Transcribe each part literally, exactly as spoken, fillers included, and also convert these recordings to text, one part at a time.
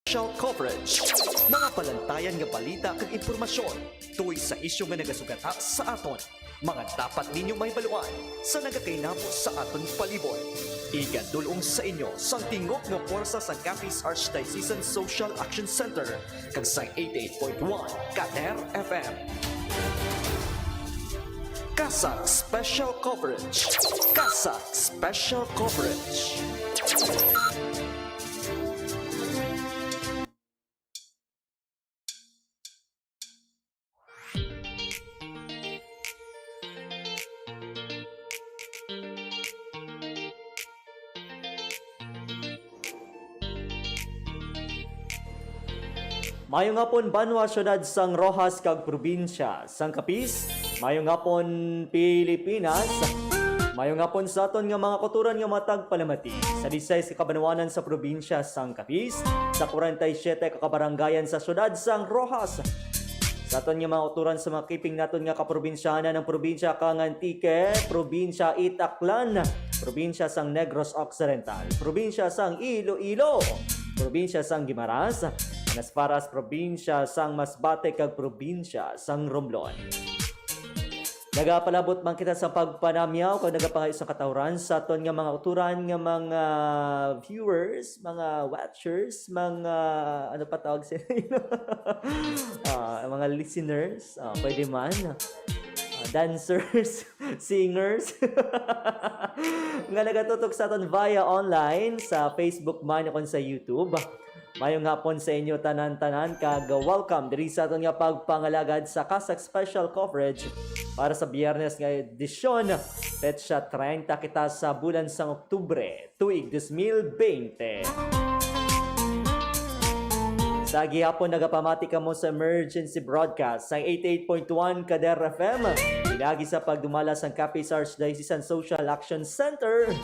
Special coverage. Mga palantayan nga balita kag impormasyon tungod sa isyu nga nagasugata sa aton. Mga dapat ninyo mahibaluan sa nagakainabo sa aton palibot. Igadulong sa inyo sang tingog nga pwersa sa Capiz Archdiocesan Social Action Center kag sa eighty-eight point one Kader F M. CASAC Special Coverage. CASAC Special Coverage. Mayong hapon, banwa, syudad sang Roxas kag probinsya sang Capiz. Mayong hapon, Pilipinas. Mayong hapon sa aton nga mga kauturan nga matag palamati sa disay ka kabanwanan sa probinsya sang Capiz, sa kwarenta y siyete ka kabarangayan sa syudad sang Roxas. Sa aton nga mga kauturan sa mga kiping naton nga kaprobinsyahanan, ang probinsya kang Antique, probinsya Itaklan, probinsya sang Negros Occidental, probinsya sang Iloilo, probinsya sang Guimaras, and as far as probinsya sang Masbate kag probinsya sang Romblon. Nagapalabot man kita sa pagpanamyaw kag nagapangayo sa katawran sa aton nga mga kauturan nga mga viewers, mga watchers, mga, ano pa tawag sila? Ah, mga listeners, ah, pwede man. Ah, dancers, singers, nga nagatutok sa aton via online sa Facebook man o kon sa YouTube. Mayong hapon sa inyo tanan-tanan, kag welcome diri sa aton nga pagpangalagad sa CASAC Special Coverage para sa Biyernes nga edisyon, petsa treinta kita sa bulan sang Oktubre, tuig dos mil bente. Sa gihapon, nagapamati kamo sa emergency broadcast sang eighty-eight point one Kader F M, pinagi sa pagdumala sang Capiz Archdiocesan Social Action Center.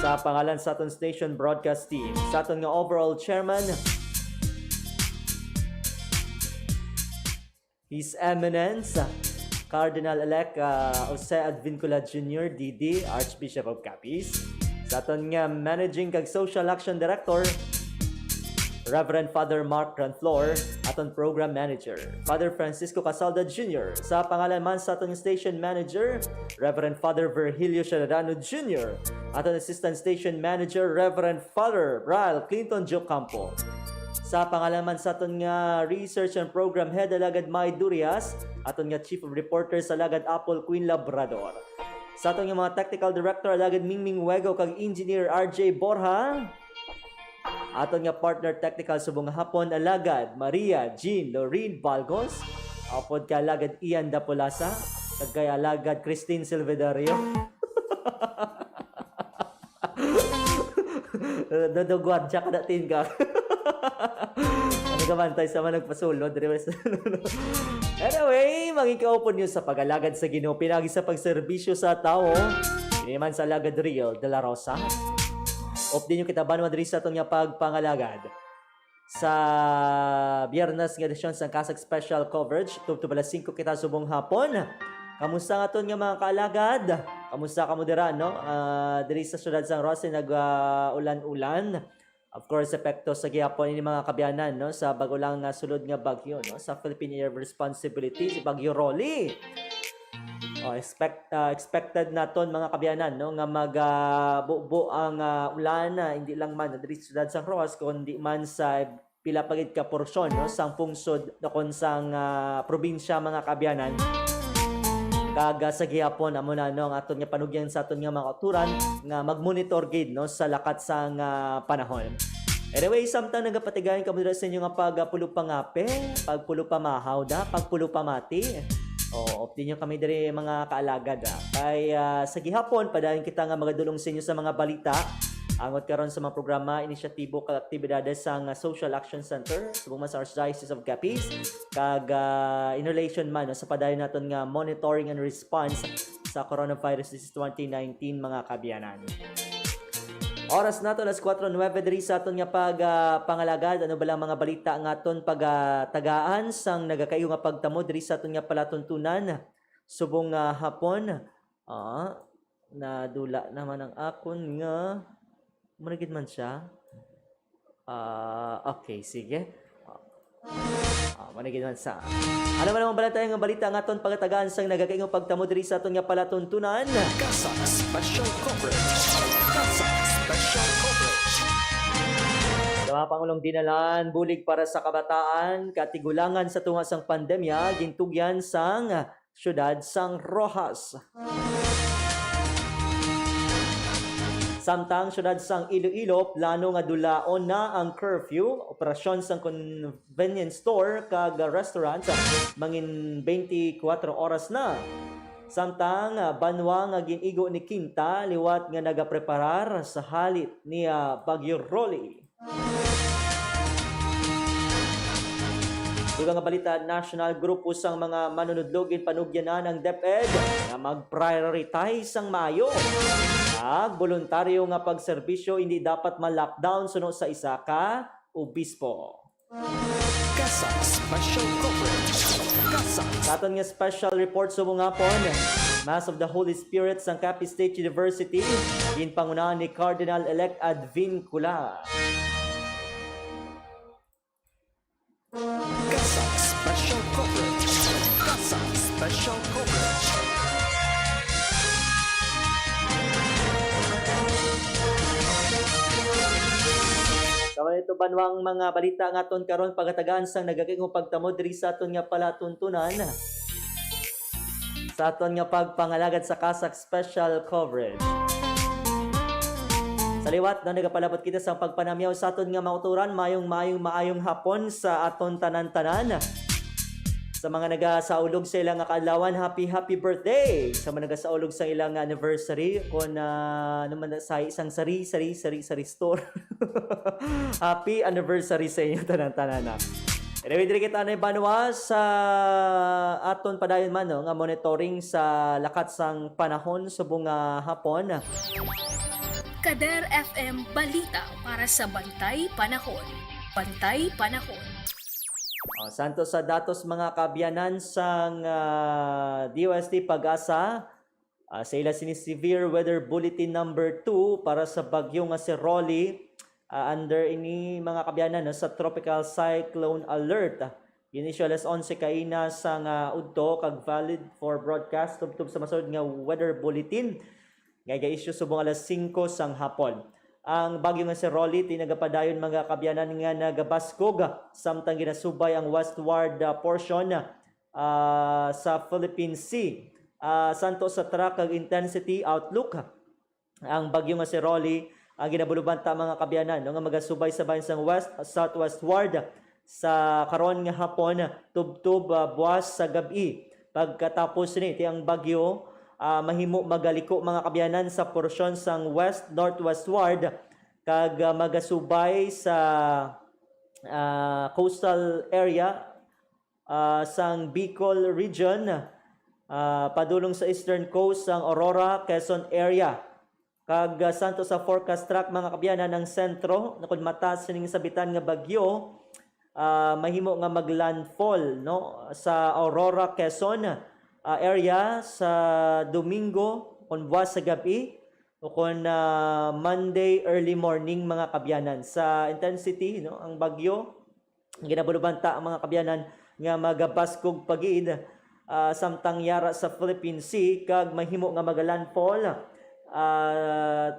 Sa pangalan sa aton station broadcast team, sa aton nga overall chairman, His Eminence, Cardinal-elect, ah, Jose Advincula Junior, D D, Archbishop of Capiz, sa aton nga Managing kag Social Action Director, Reverend Father Mark Ranflor, aton Program Manager, Father Francisco Casalda Junior, sa pangalan man sa aton Station Manager, Reverend Father Virgilio Ciudadano Junior, aton Assistant Station Manager, Reverend Father Brian Clinton Jocampo. Sa pangalan man sa aton nga Research and Program Head, Alagad May Durias, aton nga Chief of Reporters, Alagad Apple Queen Labrador. Sa aton nga mga Technical Director, Alagad Mingming Wego, kag Engineer R J Borja. Aton nga partner technical subong nga hapon, Alagad Maria Jean Lorraine Balgos, apod kay Alagad Ian Dapolasa, kag kay Alagad Christine Silvedario. Dodogwardya ka natin ka. Ano ka man, tayo sa man nagpasulod, di ba? Anyway, mangikaupod niyo sa pag-alagad sa Ginoo, pinagi sa pagserbisyo sa tawo. Ini man sa Alagad Rio de la Rosa. Updi niyo kita, banwa, diri sa aton nga pagpangalagad. Sa Biyernes nga edisyon sang CASAC Special Coverage, tubtob alas singko kita subong hapon. Kamusta ang aton nga mga kaalagad? Kamusta kamo dira, no? Ah, diri sa siyudad sang Roxas, nag, ah, ulan-ulan. Of course, epekto sa gihapon ini, mga kaabyanan, no, sa bago lang nga sulod nga bagyo, no, sa Philippine Area of Responsibility, si Bagyo Rolly. Oh, expect, ah, expected naton, mga kaabyanan, no, nga mag, ah, bubo ang, ah, ulan, ah, hindi lang man diri sa siyudad sang Roxas, kundi man sa pila pa gid ka porsyon, no, sang pungsod, no, kon sang, ah, probinsya, mga kaabyanan. Kag, ah, sa gihapon, amo na, no, ang aton nga panugyan sa aton nga mga kauturan nga mag-monitor gid, no, sa lakat sang, ah, panahon. Anyway, samtang nagapatigayon kamo dira sa inyo nga pagpulo pangape, pagpulo pamahaw da, pagpulo pamati. O, updi niyo kami diri, mga kaalagad, ah. Kay, ah, sa gihapon, padayon kita nga magadulong sa inyo sa mga balita. Angot karon sa mga programa, inisyatibo kag aktibidades sang, ah, Social Action Center, subong man sa Archdiocese of Capiz, kag, ah, in relation man, no, sa padayon naton nga monitoring and response sa coronavirus disease twenty nineteen, mga kaabyanan. Oras nato, alas kuwatro nuwebe diri sa aton nga pag, ah, pangalagad. Ano ba lang mga balita nga aton pagatagaan sang nagakaigo nga pagtamo diri sa aton nga palatuntunan? Subong nga hapon, ah, nadula naman ang akon nga, murag man siya. Ah, okay, sige. Ah, ah, mao na gid man sa. Ano man ang balita nga balita nga aton pagatagaan sang nagakaingon pagtamo diri sa aton nga palatuntunan? CASAC Special Coverage. CASAC Special Coverage. Sa mga Pangulong Dinalan, bulig para sa kabataan, katigulangan sa tunga sang pandemya, gintugyan sang siyudad sang Roxas. Samtang siyudad sang Iloilo, plano nga dulaon na ang curfew, operasyon sang convenience store kag restaurant mangin twenty-four oras na. Samtang, ah, banwa nga gin-igo ni Quinta liwat nga nagapreparar sa halit ni, ah, Bagyo Rolly. Dugang nga balita, national, grupo sang mga manunudlo ginpanugyanan ang DepEd nga mag-prioritize sang maayo. Ang boluntaryo nga pagserbisyo hindi dapat ma-lockdown suno sa isa ka obispo. CASAC Special Coverage. CASAC. Sa aton nga special report subong hapon, Mass of the Holy Spirit sang Capiz State University, ginpangunahan ni Cardinal-elect Advincula. CASAC Special Coverage. CASAC Special Coverage. Sa mga ito, banwang mga balita nga aton karon pagatagaan sang nagakaingon pagtamo diri sa aton nga palatuntunan. Sa aton nga pagpangalagad sa CASAC Special Coverage. Sa liwat, no, nagapalabot kita sa pagpanamyaw sa aton nga mga kauturan. Mayong, mayong, maayong hapon sa aton tanan-tanan. Sa mga nagasaulog sa ilang nga kaadlawan, happy, happy birthday! Sa mga nagasaulog sa ilang anniversary, kung, ah, ano man na, sa isang sari, sari, sari, sari store. Happy anniversary sa inyo, tanan-tanan na. Anyway, diri kita na banwa sa aton padayon man, no, nga monitoring sa lakat sang panahon subong nga hapon. Kader F M Balita para sa Bantay Panahon. Bantay Panahon. Oh, santo sa datos, mga kaabyanan sang, ah, D O S T PAGASA, ah, sa ila sini severe weather bulletin number two para sa bagyo nga si Rolly. Ah, under ini, mga kaabyanan, no, sa tropical cyclone alert. Inisyal alas onse kaina sang, ah, udto kag valid for broadcast tubtob sa masunod nga weather bulletin nga iga-issue subong alas singko sang hapon. Ang bagyo nga si Rolly, tinagapadayon, mga kaabyanan, nga nagabaskog, samtang ginasubay ang westward, ah, portion, ah, sa Philippine Sea. Ah, santo sa track kag intensity outlook, ang bagyo nga si Rolly, ang ginabalubanta, mga kaabyanan, no, nga magasubay sa bahin sang west, southwestward sa karon nga hapon, tubtob, ah, buwas sa gab-i. Pagkatapos ni, ti ang bagyo, ah, mahimo magaliko, mga kaabyanan, sa porsyon sang west-northwestward kag, ah, magasubay sa, ah, coastal area, ah, sang Bicol region, ah, padulong sa eastern coast sang Aurora, Quezon area. Kag, ah, santo sa forecast track, mga kaabyanan, ang sentro, nakon mataas sining sabitan nga bagyo, ah, mahimo nga maglandfall, no, sa Aurora, Quezon, ah, area sa Domingo kon buwas sa gab-i o kon, ah, Monday early morning, mga kaabyanan. Sa intensity, no, ang bagyo, ginabalubanta ang mga kaabyanan nga magabaskog pa gid, ah, samtang yara sa Philippine Sea kag mahimo nga magalandfall, ah,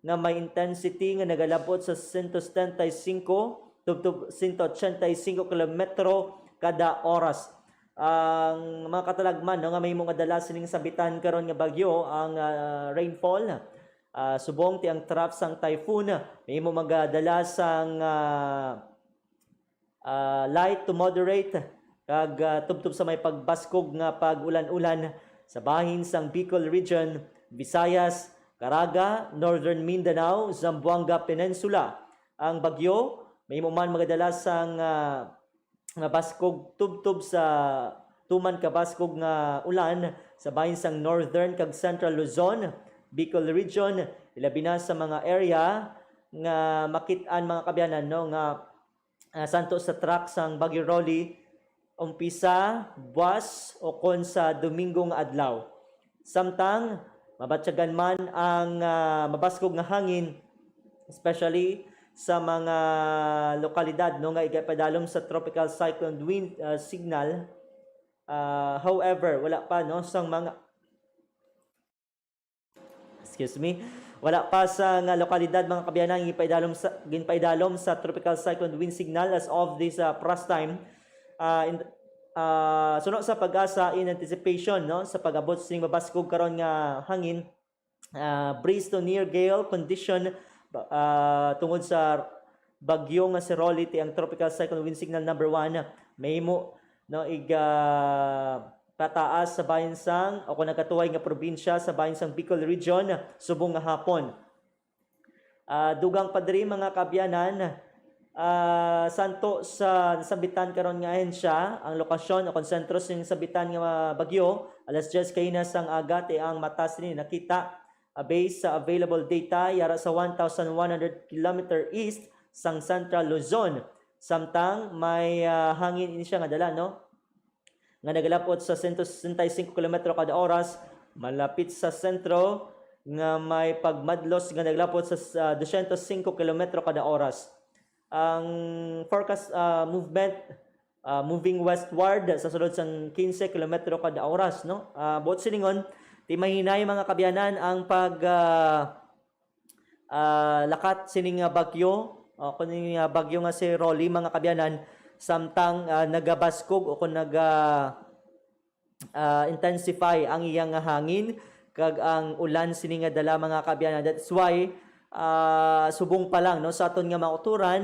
nga may intensity nga nagalabot sa sento setenta y cinco tubtob sento ochenta y cinco kilometro kada oras. Ang mga katalagman, no, nga mahimo nga dala sining sabitan karon nga bagyo, ang, ah, rainfall, ah, subong ti ang trough sang typhoon, mahimo magadala sang, ah, ah, light to moderate kag, ah, tubtob sa may pagbaskog nga pag-ulan-ulan sa bahin sang Bicol Region, Visayas, Caraga, Northern Mindanao, Zamboanga Peninsula. Ang bagyo mahimo man magadala sang, ah, nga baskog tubtob sa tuman ka baskog nga ulan sa bahin sang Northern kag Central Luzon, Bicol Region, ilabi na sa mga area nga makit-an, mga kaabyanan, no, nga, ah, santo sa track sang Bagyo Rolly, umpisa buwas o kon sa Domingo nga adlaw. Samtang mabatyagan man ang, ah, mabaskog nga hangin, especially sa mga lokalidad, no, nga igapadalom sa tropical cyclone wind, ah, signal. Ah, however, wala pa, no, sang mga, excuse me, wala pa sa nga lokalidad, mga kaabyanan, ginpaidalom sa, ginpaidalom sa tropical cyclone wind signal as of this, ah, past time. Ah, in, ah, suno sa PAGASA, in anticipation, no, sa pag-abot sining mabaskog karon nga hangin, ah, breeze to near gale condition, ah, tungod sa bagyo nga si Rolly, ti ang tropical cyclone wind signal number one, mahimo, no, ig, ah, pataas sa bahin sang o kung nagkatuway nga probinsya sa bahin sang Bicol region subong nga hapon. Ah, dugang pa diri, mga kaabyanan, ah, santo sa nasambitan karon nga ahensya, ang lokasyon o kon sentro sing sambitan nga bagyo, alas diyes kaina sang aga, ti ang mata sini nakita, ah, based sa available data, yara sa one thousand one hundred kilometer east sang Central Luzon. Samtang may, ah, hangin ini siya nga dala, no, nga nagalapot sa sento sesenta y cinco kilometro kada oras, malapit sa sentro nga may pagmadlos nga nagalapot sa, sa dosyentos singko kilometro kada oras. Ang forecast, ah, movement, ah, moving westward sa sulod sang quince kilometro kada oras, no? Ah, buot silingon, ti mahinay, mga kaabyanan, ang pag, ah, ah, lakat sining, ah, bagyo, o kung yung, ah, bagyo nga si Rolly, mga kaabyanan, samtang, ah, nagabaskog o kung naga, ah, intensify ang iyang hangin kag ang ulan sini nga dala, mga kaabyanan. That's why, ah, subong pa lang, no, sa aton nga mga kauturan,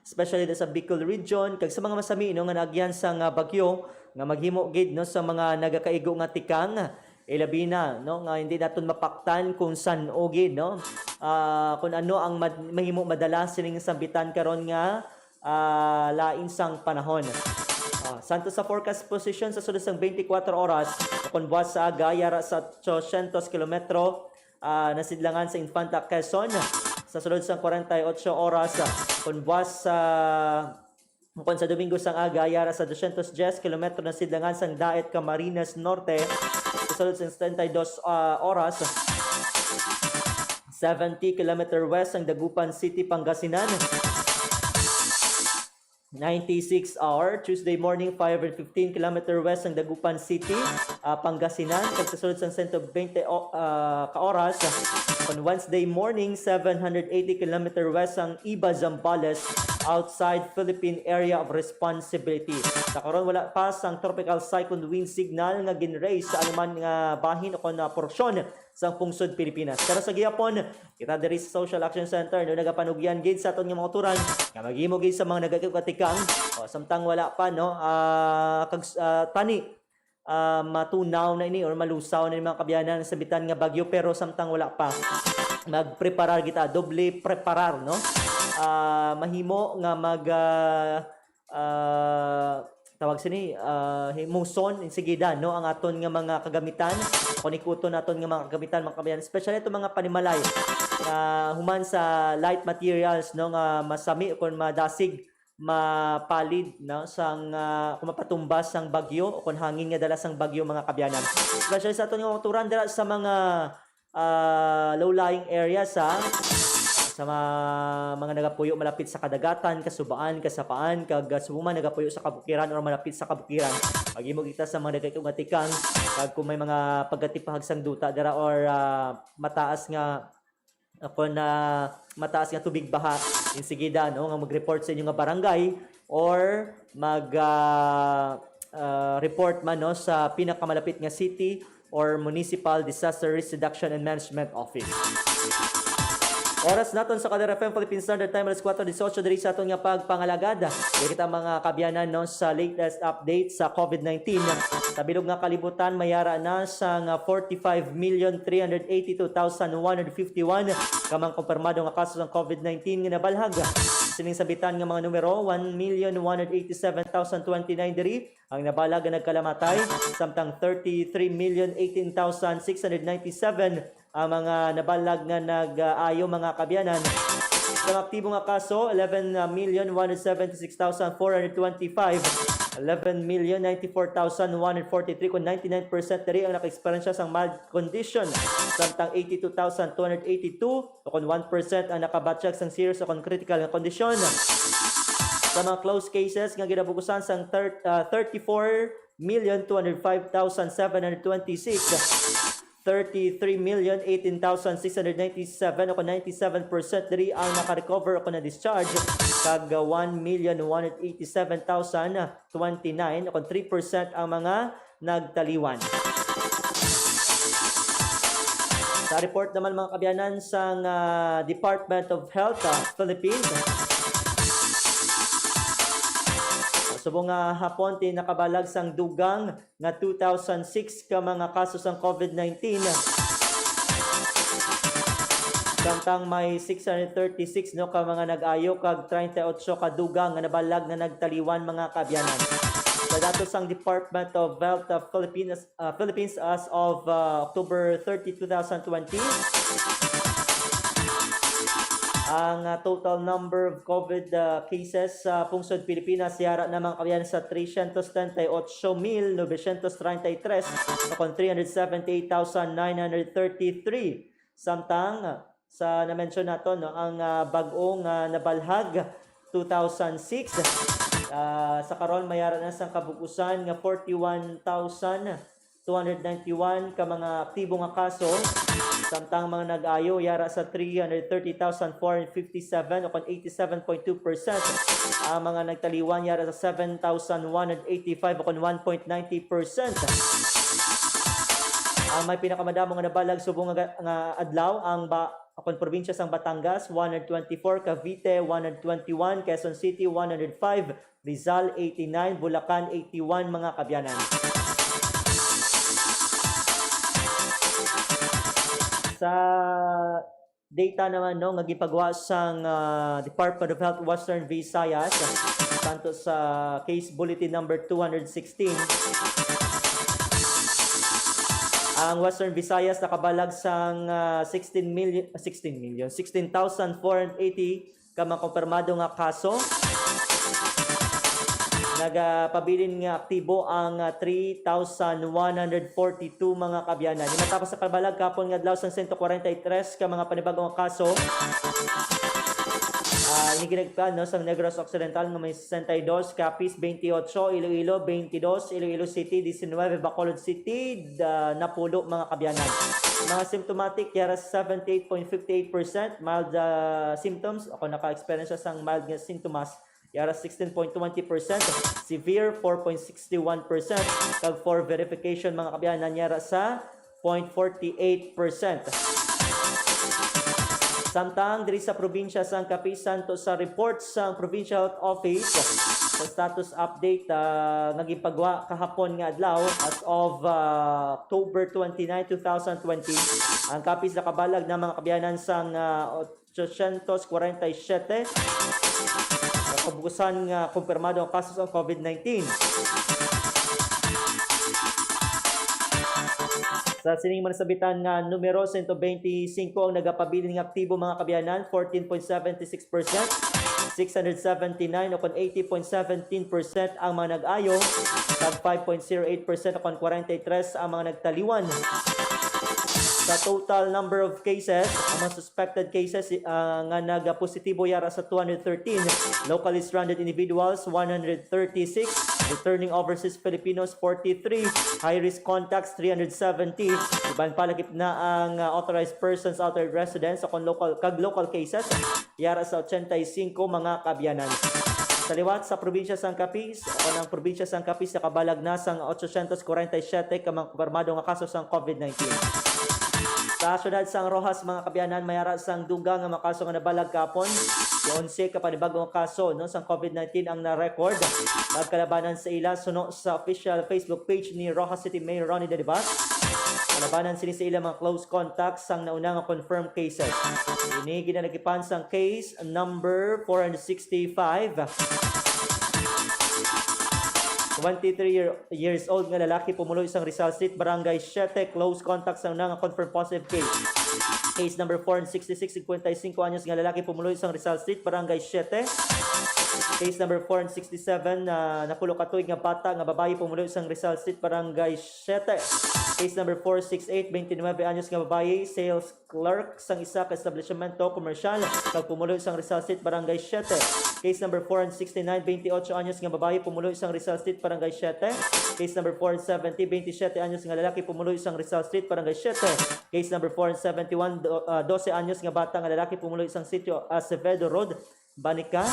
especially sa Bicol region kag sa mga masami, no, nga naagyan sang bagyo nga maghimo gid, no, sa mga nagakaigo nga tikang, ilabi na, no, nga hindi naton mapaktan kung san-o gid, no, ah, kung ano ang mad-, mahimo madala sining sambitan karon nga, ah, lain sang panahon. Ah, santo sa forecast position sa sulod sang twenty-four oras, kon buwas sa aga, yara sa dosyentos kilometro, ah, nasidlangan sa Infanta, Quezon. Sa sulod sang forty-eight oras, ah, kon buwas sa, kon sa Domingo sang aga, yara sa dosyentos diyes kilometro nasidlangan sang Daet, Camarines Norte. Sa sulod sang setenta y dos, ah, oras, seventy kilometer west sang Dagupan City, Pangasinan. Ninety-six hour, Tuesday morning, five hundred fifteen kilometer west sang Dagupan City, ah, Pangasinan. Kag sa sulod sang sento bente o-, ah, ka oras, on Wednesday morning, seven hundred eighty kilometer west sang Iba, Zambales, outside Philippine Area of Responsibility. Sa karon, wala pa sang tropical cyclone wind signal nga gin-raise sa anuman nga bahin o kon, ah, porsyon sang pungsod Pilipinas. Pero sa gihapon, kita diri sa Social Action Center, no, nagapanugyan gid sa aton nga mga kauturan nga maghimo gid sa mga nagakatigang, o samtang wala pa, no, ah, kag, ah, tani, ah, matunaw na ini or malusaw na ini, mga kaabyanan, sa sambitan nga bagyo, pero samtang wala pa, magpreparar kita, doble preparar, no? Ah, mahimo nga mag, ah, ah, tawag sini, ah, himuson insigida, no, ang aton nga mga kagamitan, kon ikuton naton nga mga kagamitan, mga kaabyanan, especially itong mga panimalay nga human sa light materials, no, nga masami o kon madasig, mapalid, no, sang, ah, kung mapatumbas sang bagyo o kung hangin nga dala sang bagyo, mga kaabyanan. Especially sa aton nga mga kauturan dira sa mga, ah, low-lying areas, ha, sa mga, mga nagapuyo malapit sa kadagatan, kasubaan, kasapaan, kag, ah, subong man nagapuyo sa kabukiran or malapit sa kabukiran. Maghimo kita sa mga nagakatigang, kag kung may mga pagkatipahag sang duta dira or, ah, mataas nga, kung, ah, mataas nga tubig baha, insigida, no, nga mag-report sa inyo nga barangay or mag, ah, ah, report man, no, sa pinakamalapit nga city or Municipal Disaster Risk Reduction and Management Office. Oras naton sa Kadar F M Philippine Standard Time, alas kuwatro dieciocho diri sa aton nga pagpangalagad. Diri kita, mga kaabyanan, no, sa latest update sa COVID nineteen. Sa bilog nga kalibutan, may ara na sang forty-five million three hundred eighty-two thousand one hundred fifty-one ka mga kumpirmado nga kaso sang COVID nineteen nga nabalhag. Sining sambitan nga mga numero, one million one hundred eighty-seven thousand twenty-nine diri ang nabalag nga nagkalamatay, samtang thirty-three million eighteen thousand six hundred ninety-seven ang mga nabalag nga nag-ayo, mga kaabyanan. Sa mga aktibo nga kaso, eleven million one hundred seventy-six thousand four hundred twenty-five, eleven million ninety-four thousand one hundred forty-three, kon ninety-nine percent diri ang naka-eksperyensya sang mild condition, samtang eighty-two thousand two hundred eighty-two, o kon one percent ang nakabatyag sang serious o kon critical nga kondisyon. Sa mga closed cases nga ginabukusan sang thir-, ah, thirty-four million two hundred five thousand seven hundred twenty-six, thirty-three million eighteen thousand six hundred ninety-seven, o kon ninety-seven percent diri ang naka-recover o kon na-discharge, kag one million one hundred eighty-seven thousand twenty-nine, o kon three percent ang mga nagtaliwan. Sa report naman, mga kaabyanan, sang, ah, Department of Health, ah, Philippines, subong nga hapon, ti nakabalag sang dugang nga two thousand six ka mga kaso sang COVID nineteen. Samtang may six hundred thirty-six, no, ka mga nag-ayo kag treinta y ocho ka dugang nga nabalag nga nagtaliwan, mga kaabyanan. Sa datos sang Department of Health of Philippines, uh, Philippines as of, uh, October thirty, two thousand twenty, ang, uh, total number of COVID, uh, cases sa pungsod Pilipinas yara na, mga kaabyanan, sa trescientos treinta y ocho mil novecientos treinta y tres, o kon three hundred seventy-eight thousand nine hundred thirty-three. Samtang sa na-mention naton, no, ang, ah, bag-o nga nabalhag, two thousand six. Ah, sa karon, may ara na sang kabug-usan nga forty-one thousand two hundred ninety-one ka mga aktibo nga kaso, samtang mga nag-ayo yara sa three hundred thirty thousand four hundred fifty-seven, o kon eighty-seven point two percent. Ang mga nagtaliwan yara sa seven thousand one hundred eighty-five, o kon one point ninety percent. Ang may pinakamadamo nga nabalag subong nga, nga adlaw, ang ba, akon probinsya sang Batangas, one hundred twenty-four, Cavite, one hundred twenty-one, Quezon City, one hundred five, Rizal, eighty-nine, Bulacan, eighty-one, mga kaabyanan. Sa data naman, no, nga gipagawa sang, ah, Department of Health Western Visayas, tanto sa case bulletin number two hundred sixteen, ang Western Visayas nakabalag sang, ah, sixteen million, sixteen million, sixteen thousand four hundred eighty ka mga kumpirmado nga kaso. Nagapabilin nga aktibo ang, ah, three thousand one hundred forty-two, mga kaabyanan. Matapos sa kabalag kahapon nga adlaw sang sento kwarenta y tres ka mga panibago nga kaso, ah, ini ginagpan, no, sang Negros Occidental nga may sesenta y dos, Capiz twenty-eight, Iloilo twenty-two, Iloilo City diecinuebe, Bacolod City, ah, napulo, mga kaabyanan. Mga symptomatic, yara seventy-eight point fifty-eight percent, mild, ah, symptoms, o kon naka-experience sang mild nga sintomas, yara sixteen point twenty percent, severe four point sixty-one percent, kag for verification, mga kaabyanan, yara sa point forty-eight percent. Samtang diri sa probinsya sang Capiz, tanto sa report sang Provincial Health Office, sa status update, ah, nga ginpagawa kahapon nga adlaw, as of, ah, October twenty-nine, two thousand twenty, ang Capiz nakabalag na, mga kaabyanan, sang, ah, ochocientos kwarenta y siyete ka kabug-usan nga kumpirmado nga kaso sang COVID nineteen. Sa sining man nasabitan nga numero, sento benti singko ang nagapabilin nga aktibo, mga kaabyanan, fourteen point seventy six percent, six hundred seventy-nine, o kon eighty point seventeen percent ang mga nag-ayo, kag five point zero eight percent, o kon kwarenta y tres, ang mga nagtaliwan. Sa total number of cases, ang mga suspected cases, ah, nga nagapositibo yara sa two hundred thirteen, locally stranded individuals, one hundred thirty-six, returning overseas Filipinos, forty-three, high-risk contacts, three hundred seventy, iban pa lakip na ang, ah, authorized persons outside residence, o kon local, kag local cases, yara sa ochenta y singko, mga kaabyanan. Sa liwat sa probinsya sang Capiz, o kon ang probinsya sang Capiz nakabalag na sang ochocientos kwarenta y siyete ka mga kumpirmado nga kaso sang COVID nineteen. Sa siyudad sang Roxas, mga kaabyanan, may ara sang dugang nga mga kaso nga nabalag kahapon. Onse ka panibago nga kaso, no, sang COVID nineteen ang na-record. Nagkalabanan sa ila suno sa official Facebook page ni Roxas City Mayor Ronnie Dodivaz. Kalabanan sini sa ila mga close contacts sang nauna nga confirmed cases. Ini ginalagipan sang case number four hundred sixty-five. Twenty-three year, years old nga lalaki pumuloy sang Rizal Street, Barangay Siete, close contact sang nauna nga confirmed positive case. Case number four and sixty-six, singkwenta y singko anyos nga lalaki pumuloy sang Rizal Street, Barangay Siete. Case number four and sixty-seven, ah, napulo ka tuig nga bata nga babayi pumuloy sang Rizal Street, Barangay Siete. Case number four six eight, twenty-nine anyos nga babayi, sales clerk sang isa ka establishmento komersyal, kag pumuloy sang Rizal Street, Barangay Siete. Case number four and sixty-nine, twenty-ocho anyos nga babayi pumuloy sang Rizal Street, Barangay Siete. Case number four and seventy, twenty-siyete anyos nga lalaki pumuloy sang Rizal Street, Barangay Siete. Case number four and seventy-one, do-, ah, dose anyos nga bata nga lalaki pumuloy sang Sitio Acevedo Road, Banica.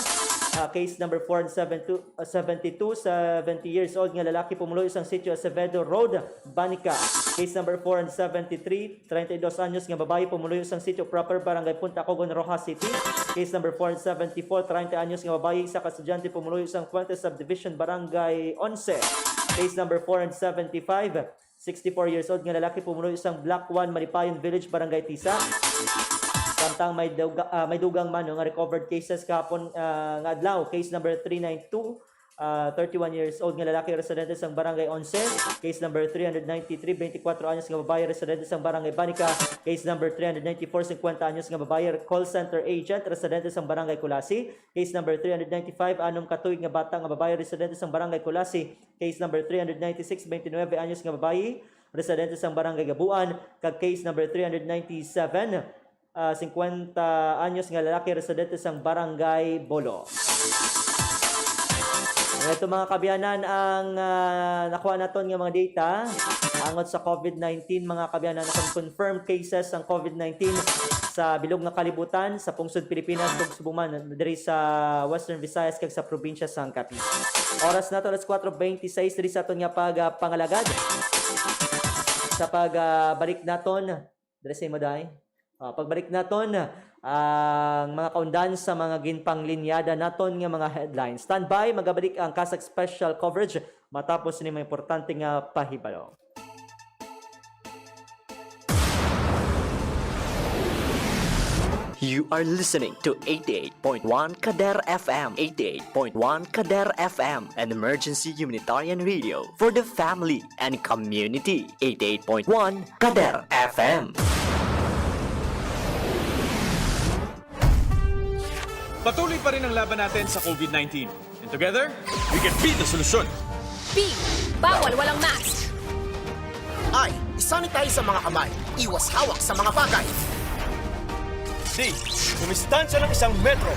Ah, case number four and seven two, ah, seventy-two, seventy years old nga lalaki pumuloy sang Sitio Acevedo Road, Banica. Case number four and seventy-three, treinta y dos anyos nga babayi pumuloy sang Sitio Proper, Barangay Punta Cogon, Roxas City. Case number four and seventy-four, treinta anyos nga babayi, isa ka estudyante pumuloy sang Fuentes Subdivision, Barangay Once. Case number four and seventy-five, sixty-four years old nga lalaki pumuloy sang Block one, Malipayon Village, Barangay Tisa. Samtang may duga-, ah, may dugang man, no, nga recovered cases kahapon, ah, nga adlaw, case number three nine two, ah, thirty-one years old nga lalaki residente sang Barangay Once, case number three hundred ninety-three, twenty-four anyos nga babayi residente sang Barangay Banica, case number three hundred ninety-four, fifty anyos nga babayi call center agent residente sang Barangay Culasi, case number three hundred ninety-five, anom ka tuig nga bata nga babayi residente sang Barangay Culasi, case number three hundred ninety-six, twenty-nine anyos nga babayi residente sang Barangay Gabuan, kag case number three hundred ninety-seven, ah, singkwenta anyos nga lalaki residente sang Barangay Bolo. Ito, mga kaabyanan, ang, ah, nakuha naton nga mga data angot sa covid nineteen, mga kaabyanan, ang confirmed cases sang covid nineteen sa bilog nga kalibutan, sa pungsod Pilipinas, ug subong man diri sa Western Visayas kag sa probinsya sang Capiz. Oras nato alas kuwatro bente seis diri sa aton nga pag, ah, pangalagad. Sa pag, ah, balik naton, diri sa imo, Day. Ah, pagbalik naton, ang mga kaundan sa mga ginpanglinyada naton nga mga headlines. Standby, magabalik ang CASAC special coverage matapos ni mga importante nga pahibalo. You are listening to eighty-eight point one Kader F M, eighty-eight point one Kader F M, an emergency humanitarian radio for the family and community. Eighty-eight point one Kader F M. Patuloy pa rin ang laban natin sa covid nineteen. And together, we can be the solution. B, bawal walang mask. I, isanitize ang mga kamay. Iwas hawak sa mga bagay. D, dumistansya ng isang metro.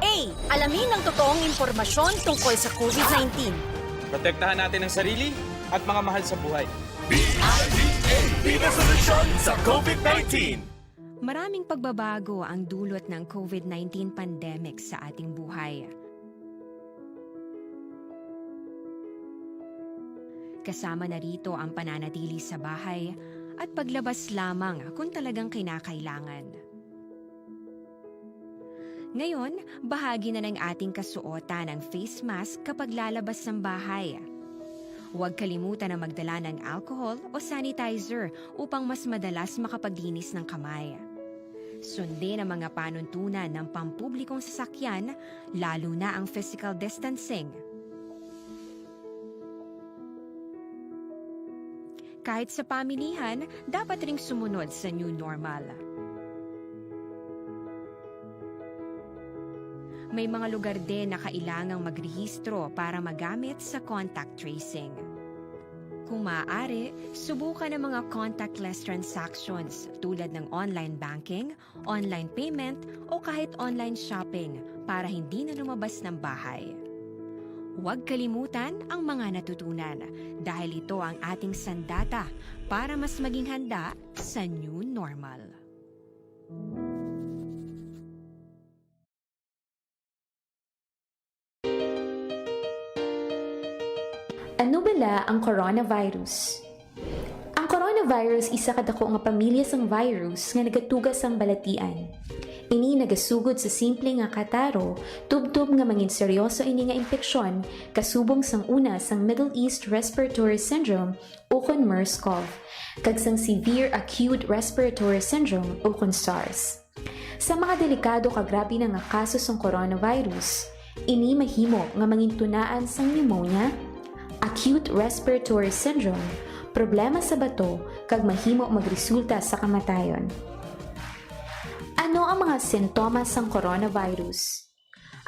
A, alamin ang totoong impormasyon tungkol sa covid nineteen. Protektahan natin ang sarili at mga mahal sa buhay. B I D A, be the solution sa covid nineteen. Maraming pagbabago ang dulot ng covid nineteen pandemic sa ating buhay. Kasama na rito ang pananatili sa bahay at paglabas lamang kung talagang kinakailangan. Ngayon, bahagi na ng ating kasuotan ang face mask kapag lalabas ng bahay. Huwag kalimutan na magdala ng alcohol o sanitizer upang mas madalas makapaglinis ng kamay. Sundin ang mga panuntunan ng pampublikong sasakyan, lalo na ang physical distancing. Kahit sa pamilihan, dapat ring sumunod sa new normal. May mga lugar din na kailangang magrehistro para magamit sa contact tracing. Kung maaari, subukan ang mga contactless transactions tulad ng online banking, online payment, o kahit online shopping para hindi na lumabas ng bahay. Huwag kalimutan ang mga natutunan dahil ito ang ating sandata para mas maging handa sa new normal. Ano bala ang coronavirus? Ang coronavirus isa ka dako nga pamilya sang virus nga nagatuga sang balatian. Ini nagasugod sa simple nga kataro, tubtob nga mangin seryoso ini nga impeksyon, kasubong sang una sang Middle East Respiratory Syndrome ukon MERS-CoV, kag sang Severe Acute Respiratory Syndrome ukon SARS. Sa mga delikado kag grabe na nga kaso sang coronavirus, ini mahimo nga mangintunaan sang pneumonia, acute respiratory syndrome, problema sa bato, kag mahimo magresulta sa kamatayon. Ano ang mga sintomas sang coronavirus?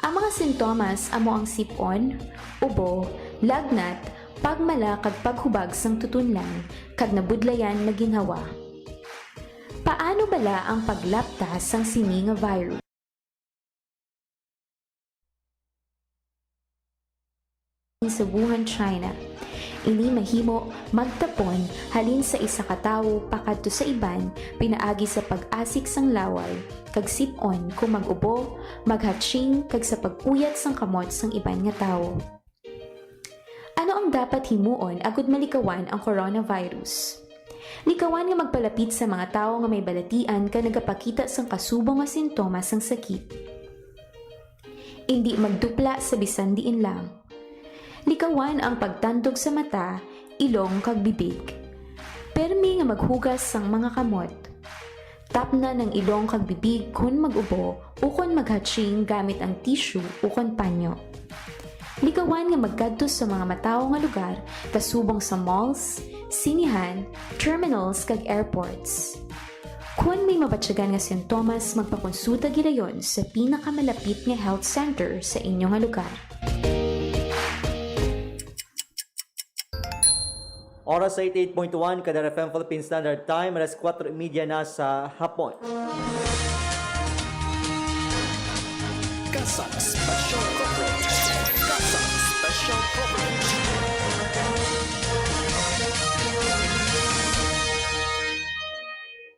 Ang mga sintomas amo ang sip-on, ubo, lagnat, pagmala kag paghubag sang tutunlan, kag nabudlayan nga ginhawa. Paano bala ang paglapta sang sini nga virus? Sa Wuhan, China. Ini mahimo magtapon halin sa isa ka tawo pakadto sa iban pinaagi sa pag-asik sang laway, kag sip-on kon mag-ubo, maghatching, kag sa pag-uyat sang kamot sang iban nga tawo. Ano ang dapat himuon agud malikawan ang coronavirus? Likawan nga magpalapit sa mga tawo nga may balatian kag nagapakita sang kasubong nga sintomas sang sakit. Indi magdupla sa bisan diin lang. Likawan ang pagtandog sa mata, ilong, kag bibig. Permi nga maghugas sang mga kamot. Tapnan ang ilong kag bibig kon mag-ubo ukon maghatching gamit ang tissue ukon panyo. Likawan nga magkadto sa mga matawo nga lugar kasubong sa malls, sinihan, terminals, kag airports. Kon may mabatyagan nga sintomas, magpakonsulta gilayon sa pinakamalapit nga health center sa inyo nga lugar. Oras sa eighty-eight point one Kadar F M Philippine Standard Time, alas kuwatro y media na sa hapon. CASAC Special Coverage. CASAC Special Coverage.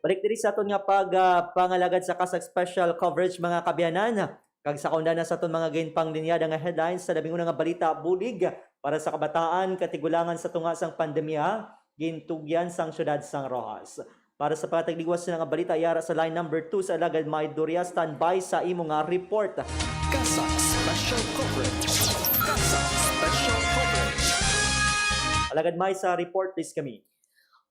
Balik diri sa aton nga pag, ah, pangalagad sa CASAC Special Coverage, mga kaabyanan. Kag sa kaundanan sa aton mga ginpanglinyada nga headlines, sa labing una nga balita, bulig para sa kabataan, katigulangan sa tunga sang pandemya, gintugyan sang siyudad sang Roxas. Para sa pagtagligwas sina nga balita, yara sa line number two sa Alagad May Doria, standby sa imo nga report. CASAC Special Coverage. CASAC Special Coverage. Alagad May, sa report, please kami.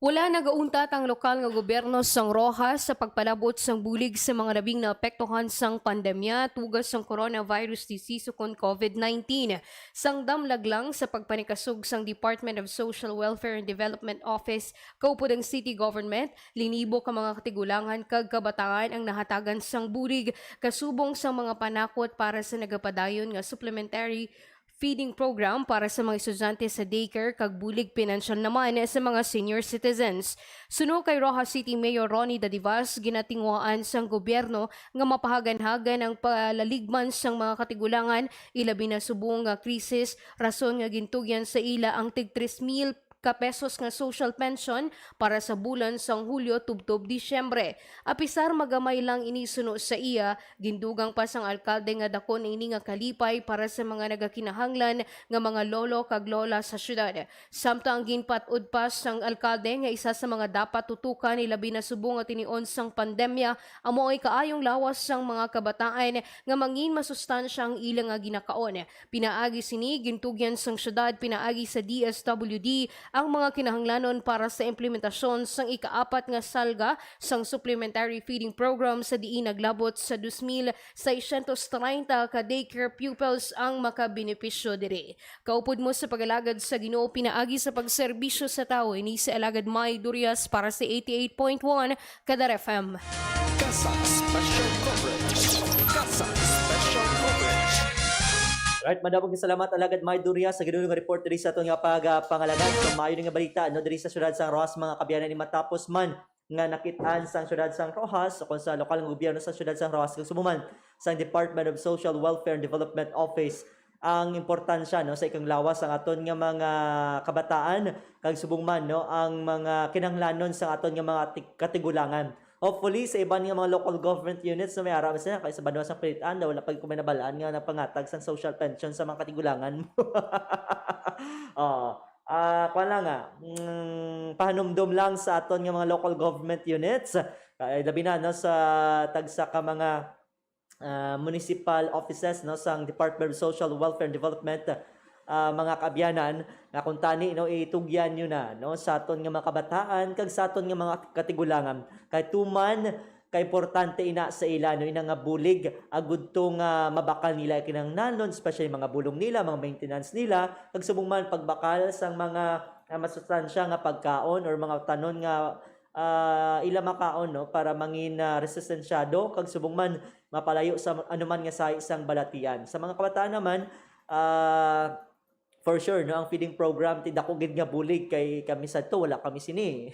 Wala nagauntat ang lokal nga gobyerno sang Roxas sa pagpalab-ot sang bulig sa mga labing naapektuhan sang pandemya tuga sang coronavirus disease ukon COVID nineteen. Sang damlag lang sa pagpanikasog sang Department of Social Welfare and Development Office kaupod ang city government, linibo ka mga katigulangan kag kabataan ang nahatagan sang bulig kasubong sang mga panakot para sa nagapadayon nga supplementary feeding program para sa mga estudyante sa daycare kag bulig pinansyal naman sa mga senior citizens. Suno kay Roxas City Mayor Ronnie Dadivas, ginatinguhaan sang gobyerno nga mapahaganhagan ang palaligman sang mga katigulangan, ilabi na subong nga krisis, rason nga gintugyan sa ila ang tig tres mil ka pesos nga social pension para sa bulan sang Hulyo tubtob Disyembre. Apisar magamay lang ini suno sa iya, gindugang pa sang alkalde nga dakon ini nga kalipay para sa mga nagakinahanglan nga mga lolo kag lola sa syudad. Samtang ginpat-od pa sang alkalde nga isa sa mga dapat tutukan, ilabi na subong nga tinion sang pandemya, amo ay kaayong lawas sang mga kabataan nga mangin masustansya ang ila nga ginakaon. Pinaagi sini, gintugyan sang syudad pinaagi sa D S W D ang mga kinahanglanon para sa implementasyon sang ikaapat nga salga sang Supplementary Feeding Program, sa diin naglabot sa dos mil seiscientos treinta ka daycare pupils ang makabenepisyo diri. Kaupod mo sa pag-alagad sa Ginoo pinaagi sa pagserbisyo sa tawo, ini si Alagad May Durias para sa eighty-eight point one Kadar F M. CASAC Special Coverage. CASAC Special Coverage. Right, madamo nga salamat, Alagad May Durias, sa ginuno nga report diri sa aton nga pag, ah, pangalagad. So, maayo ni nga balita, no, diri sa siyudad sang Roxas, mga kaabyanan, ni matapos man nga nakit-an sang siyudad sang Roxas, o kung sa lokal nga gobyerno sa siyudad sang Roxas, kag subong man sang Department of Social Welfare and Development Office, ang importansya, no, sa ikanglawas sang aton nga mga kabataan, kag subong man, no, ang mga kinahanglanon sa aton nga mga ti-, katigulangan. Hopefully, sa iban nga mga local government units, no, may ara man sila, kay sa banwa sa Pilitan, wala pa gyud ko may nabal-an nga nagpangatag sang social pension sa mga katigulangan. Oo. Ah, kuwan lang, ah, mm, pahanumdom lang sa aton nga mga local government units, ah, labi na, no, sa tagsa ka mga, ah, municipal offices, no, sang Department of Social Welfare and Development, ah, mga kaabyanan, nga kung tani, no, itugyan nyo na, no, sa aton nga mga kabataan kag sa aton nga mga katigulangan. Kay tuman, kaimportante ina sa ila, no, ina nga bulig, agud to nga mabakal nila kinahanglanon, especially mga bulong nila, mga maintenance nila, kag subong man pagbakal sang mga ah, masustansya nga pagkaon or mga tanon nga, ah, ila makaon, no, para mangin, ah, resistensyado kag subong man mapalayo sa anuman nga sahi sang balatian. Sa mga kabataan naman, ah, for sure, no, ang feeding program, ti dako gid nga bulig kay kami sadto, wala kami sini.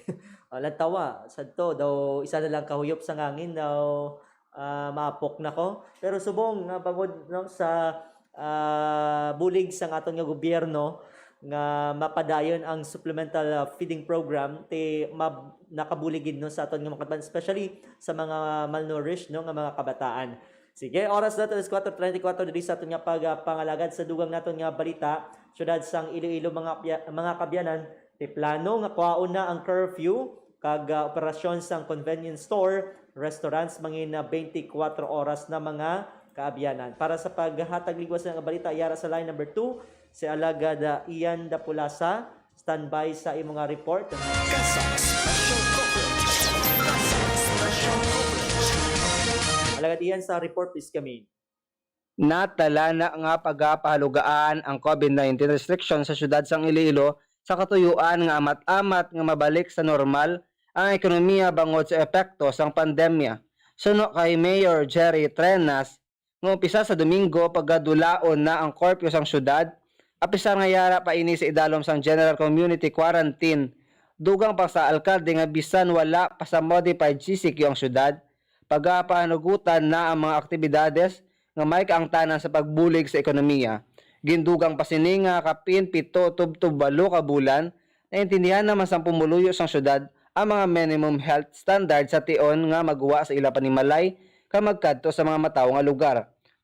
Ah, lantawa, sadto daw isa na lang kahuyop sa ngangin daw, ah, maapok na ko. Pero subong nga bangod, no, sa, ah, bulig sang aton nga gobyerno nga mapadayon ang supplemental, ah, feeding program, ti mab-, nakabulig gid, no, sa aton nga mga kabataan, especially sa mga malnourished, no, nga mga kabataan. Sige, oras na to is kwatro treinta y cuatro diri sa aton nga pag, ah, pangalagad sa dugang naton nga balita. Siyudad sang Iloilo, mga kapya-, mga kabyanan, ti plano nga kwaon na ang curfew kag, ah, operasyon sang convenience store, restaurants, mangin, ah, twenty-four oras na, mga kaabyanan. Para sa paghatag ligwas nga balita, yara sa line number two, si Alagad, ah, Ian Dapulasa. Standby sa imo nga report. CASAC Special Coverage. CASAC Special Coverage. Alagad Ian, sa report, please kami. Natala na nga pagapahalugaan ang COVID nineteen restriction sa siyudad sang Iloilo sa katuyuan nga amat-amat nga mabalik sa normal ang ekonomiya bangod sa epekto sang pandemya. Suno kay Mayor Jerry Trenas, nga umpisa sa Domingo, pagadulaon na ang curfew sang siyudad, apisar nga yara pa ini sa idalom sang General Community Quarantine. Dugang pa sa alkalde nga bisan wala pa sa modified C C Q ang siyudad, pagapahanugutan na ang mga aktibidades nga may kaangtanan sa pagbulig sa ekonomiya. Gindugang pa sini nga kapin pito tubtob walo ka bulan, naintindihan naman sang pumuluyo sang siyudad ang mga minimum health standard sa tion nga magwa sa ila panimalay ka magkadto sa mga matawo nga lugar.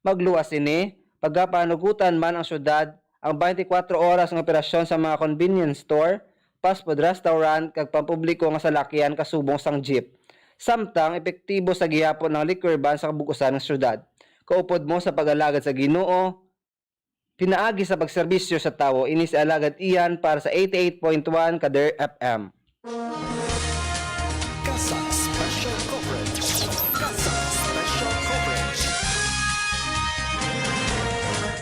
Magluwas sini, pagapanugutan man ang siyudad ang twenty-four oras nga operasyon sa mga convenience store, fast food restaurant, kag pampubliko nga salakyan kasubong sang jeep. Samtang epektibo sa gihapon ang liquor ban sa kabug-usan nga syudad. Kaupod mo sa pag-alagad sa Ginoo, pinaagi sa pagserbisyo sa tawo, ini si Alagad Ian para sa eighty-eight point one Kader F M. CASAC Special Coverage. CASAC Special Coverage.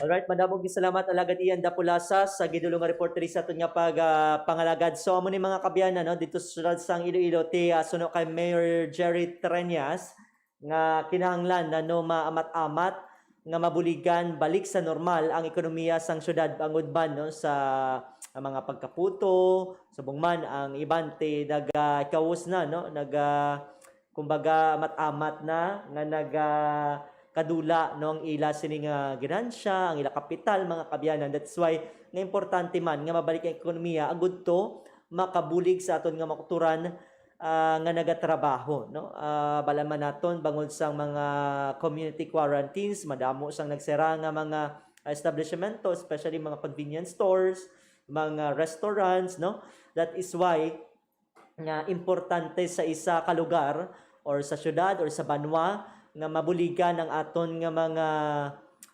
Alright, madamo gid salamat, Alagad Ian Dapulasa, sa gidulong nga report diri sa aton nga pag, ah, pangalagad. So, amo ni, mga kaabyanan, no, dito sa siyudad sang Iloilo, ti, ah, suno kay Mayor Jerry Treñas, nga kinahanglan na, no, maamat-amat nga mabuligan balik sa normal ang ekonomiya sang syudad, bangod man, no, sa, ang mga pagkaputo, subong man ang iban ti nagakawos na, no, naga-, kumbaga, amat-amat na nga nagakadula, no, ang ila sini nga ginansya, ang ila kapital, mga kaabyanan. That's why nga importante man nga mabalik ang ekonomiya agud to makabulig sa aton nga mga kautoran, ah, nga nagatrabaho, no? Ah, bal-an man naton, bangod sang mga community quarantines, madamo sang nagsira nga mga establishmento, especially mga convenience stores, mga restaurants, no? That is why nga importante sa isa ka lugar or sa syudad or sa banwa nga mabuligan ang aton nga mga,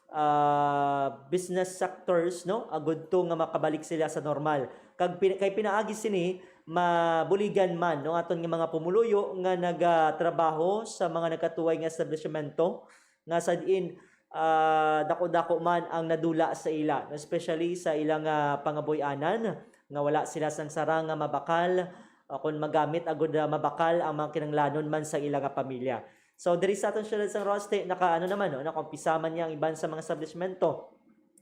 ah, business sectors, no? Agud to nga makabalik sila sa normal. Kag pin-, kay pinaagi sini, mabuligan man, no, aton nga mga pumuluyo nga nagatrabaho sa mga nagkatuway nga establishmento nga sa diin, ah, dako-dako man ang nadula sa ila, no? Especially sa ilang, ah, pangabuy-anan nga wala sila sang sarang nga mabakal, ah, kon magamit agud, ah, mabakal ang mga kinahanglanon man sa ila nga pamilya. So, diri sa aton siyudad sang Roxas, naka-, ano naman, no, nakaumpisa man niya ang iban sa mga establishmento.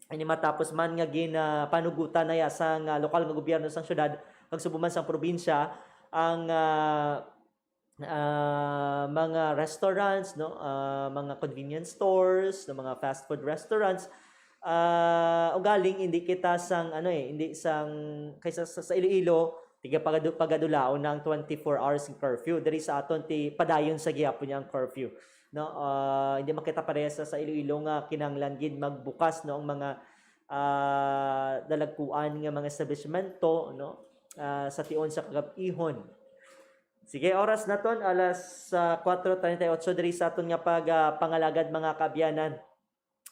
Ini matapos man nga gin, ah, panugutan na ya sang, ah, lokal nga gobyerno sang siyudad, kag subong man sang probinsya, ang, ah, ah, mga restaurants, no, ah, mga convenience stores, no, mga fast food restaurants. Ah, ugaling hindi kita sang, ano, eh, hindi sang, kaysa sa, sa Iloilo, tiga pagadu-, pagadulaon na ang twenty-four hours curfew. Diri sa aton ti padayon sa gihapon niya ang curfew, no? Ah, hindi makita pareha sa, sa Iloilo nga kinahanglan gid magbukas, no, ang mga, ah, dalagkuan nga mga establishmento, no? Ah, sa tion sa kagab-ihon. Sige, oras naton alas, ah, kwatro treinta y ocho diri sa aton nga pag, ah, pangalagad, mga kaabyanan.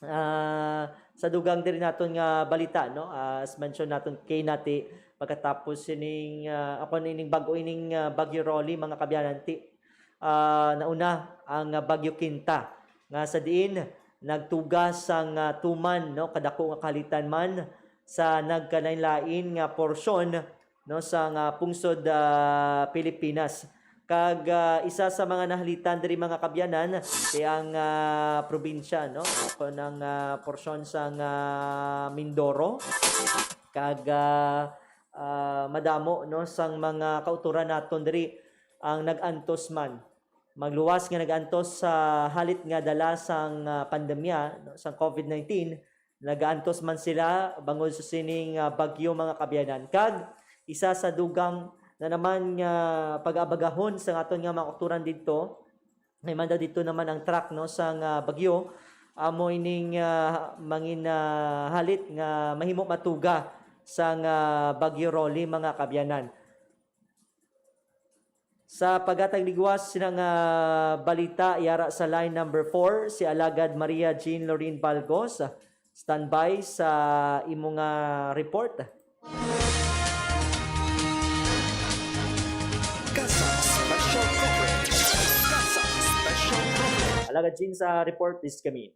Ah, sa dugang diri naton nga balita, no? Ah, as mention naton kay nati, pagkatapos sining, ah, ako nining bag-o ining, ah, Bagyo Rolly, mga kaabyanan, ti, ah, nauna ang, ah, Bagyo Quinta, nga sa diin nagtuga sang, ah, tuman, no, kadako nga kahalitan man sa nagkalainlain nga porsyon no, sang, ah, pungsod, ah, Pilipinas. Kag, ah, isa sa mga nahalitan diri, mga kaabyanan, kay ang, ah, probinsya, no, kon ang, ah, porsyon sang, ah, Mindoro, kag, ah, ah, madamo, no, sang mga kautoran naton diri ang nag-antos man, magluwas nga nag-antos sa halit nga dala sang, ah, pandemya, no, sang COVID nineteen, nagaantos man sila bangod sa sining, ah, bagyo, mga kaabyanan. Kag isa sa dugang na naman nga pag-abagahon sa aton nga mga kautoran didto, may man daw didto naman ang track, no, sang, ah, bagyo. Amo ining, ah, mangin, ah, halit nga mahimo matuga sang, ah, Bagyo Rolly, mga kaabyanan. Sa paghatag ligwas sina nga balita, yara sa line number four, si Alagad Maria Jean Lorin Balgos. Standby sa imo nga report. CASAC Special Coverage. CASAC Special Coverage. Alagad Jean, sa report, please kami.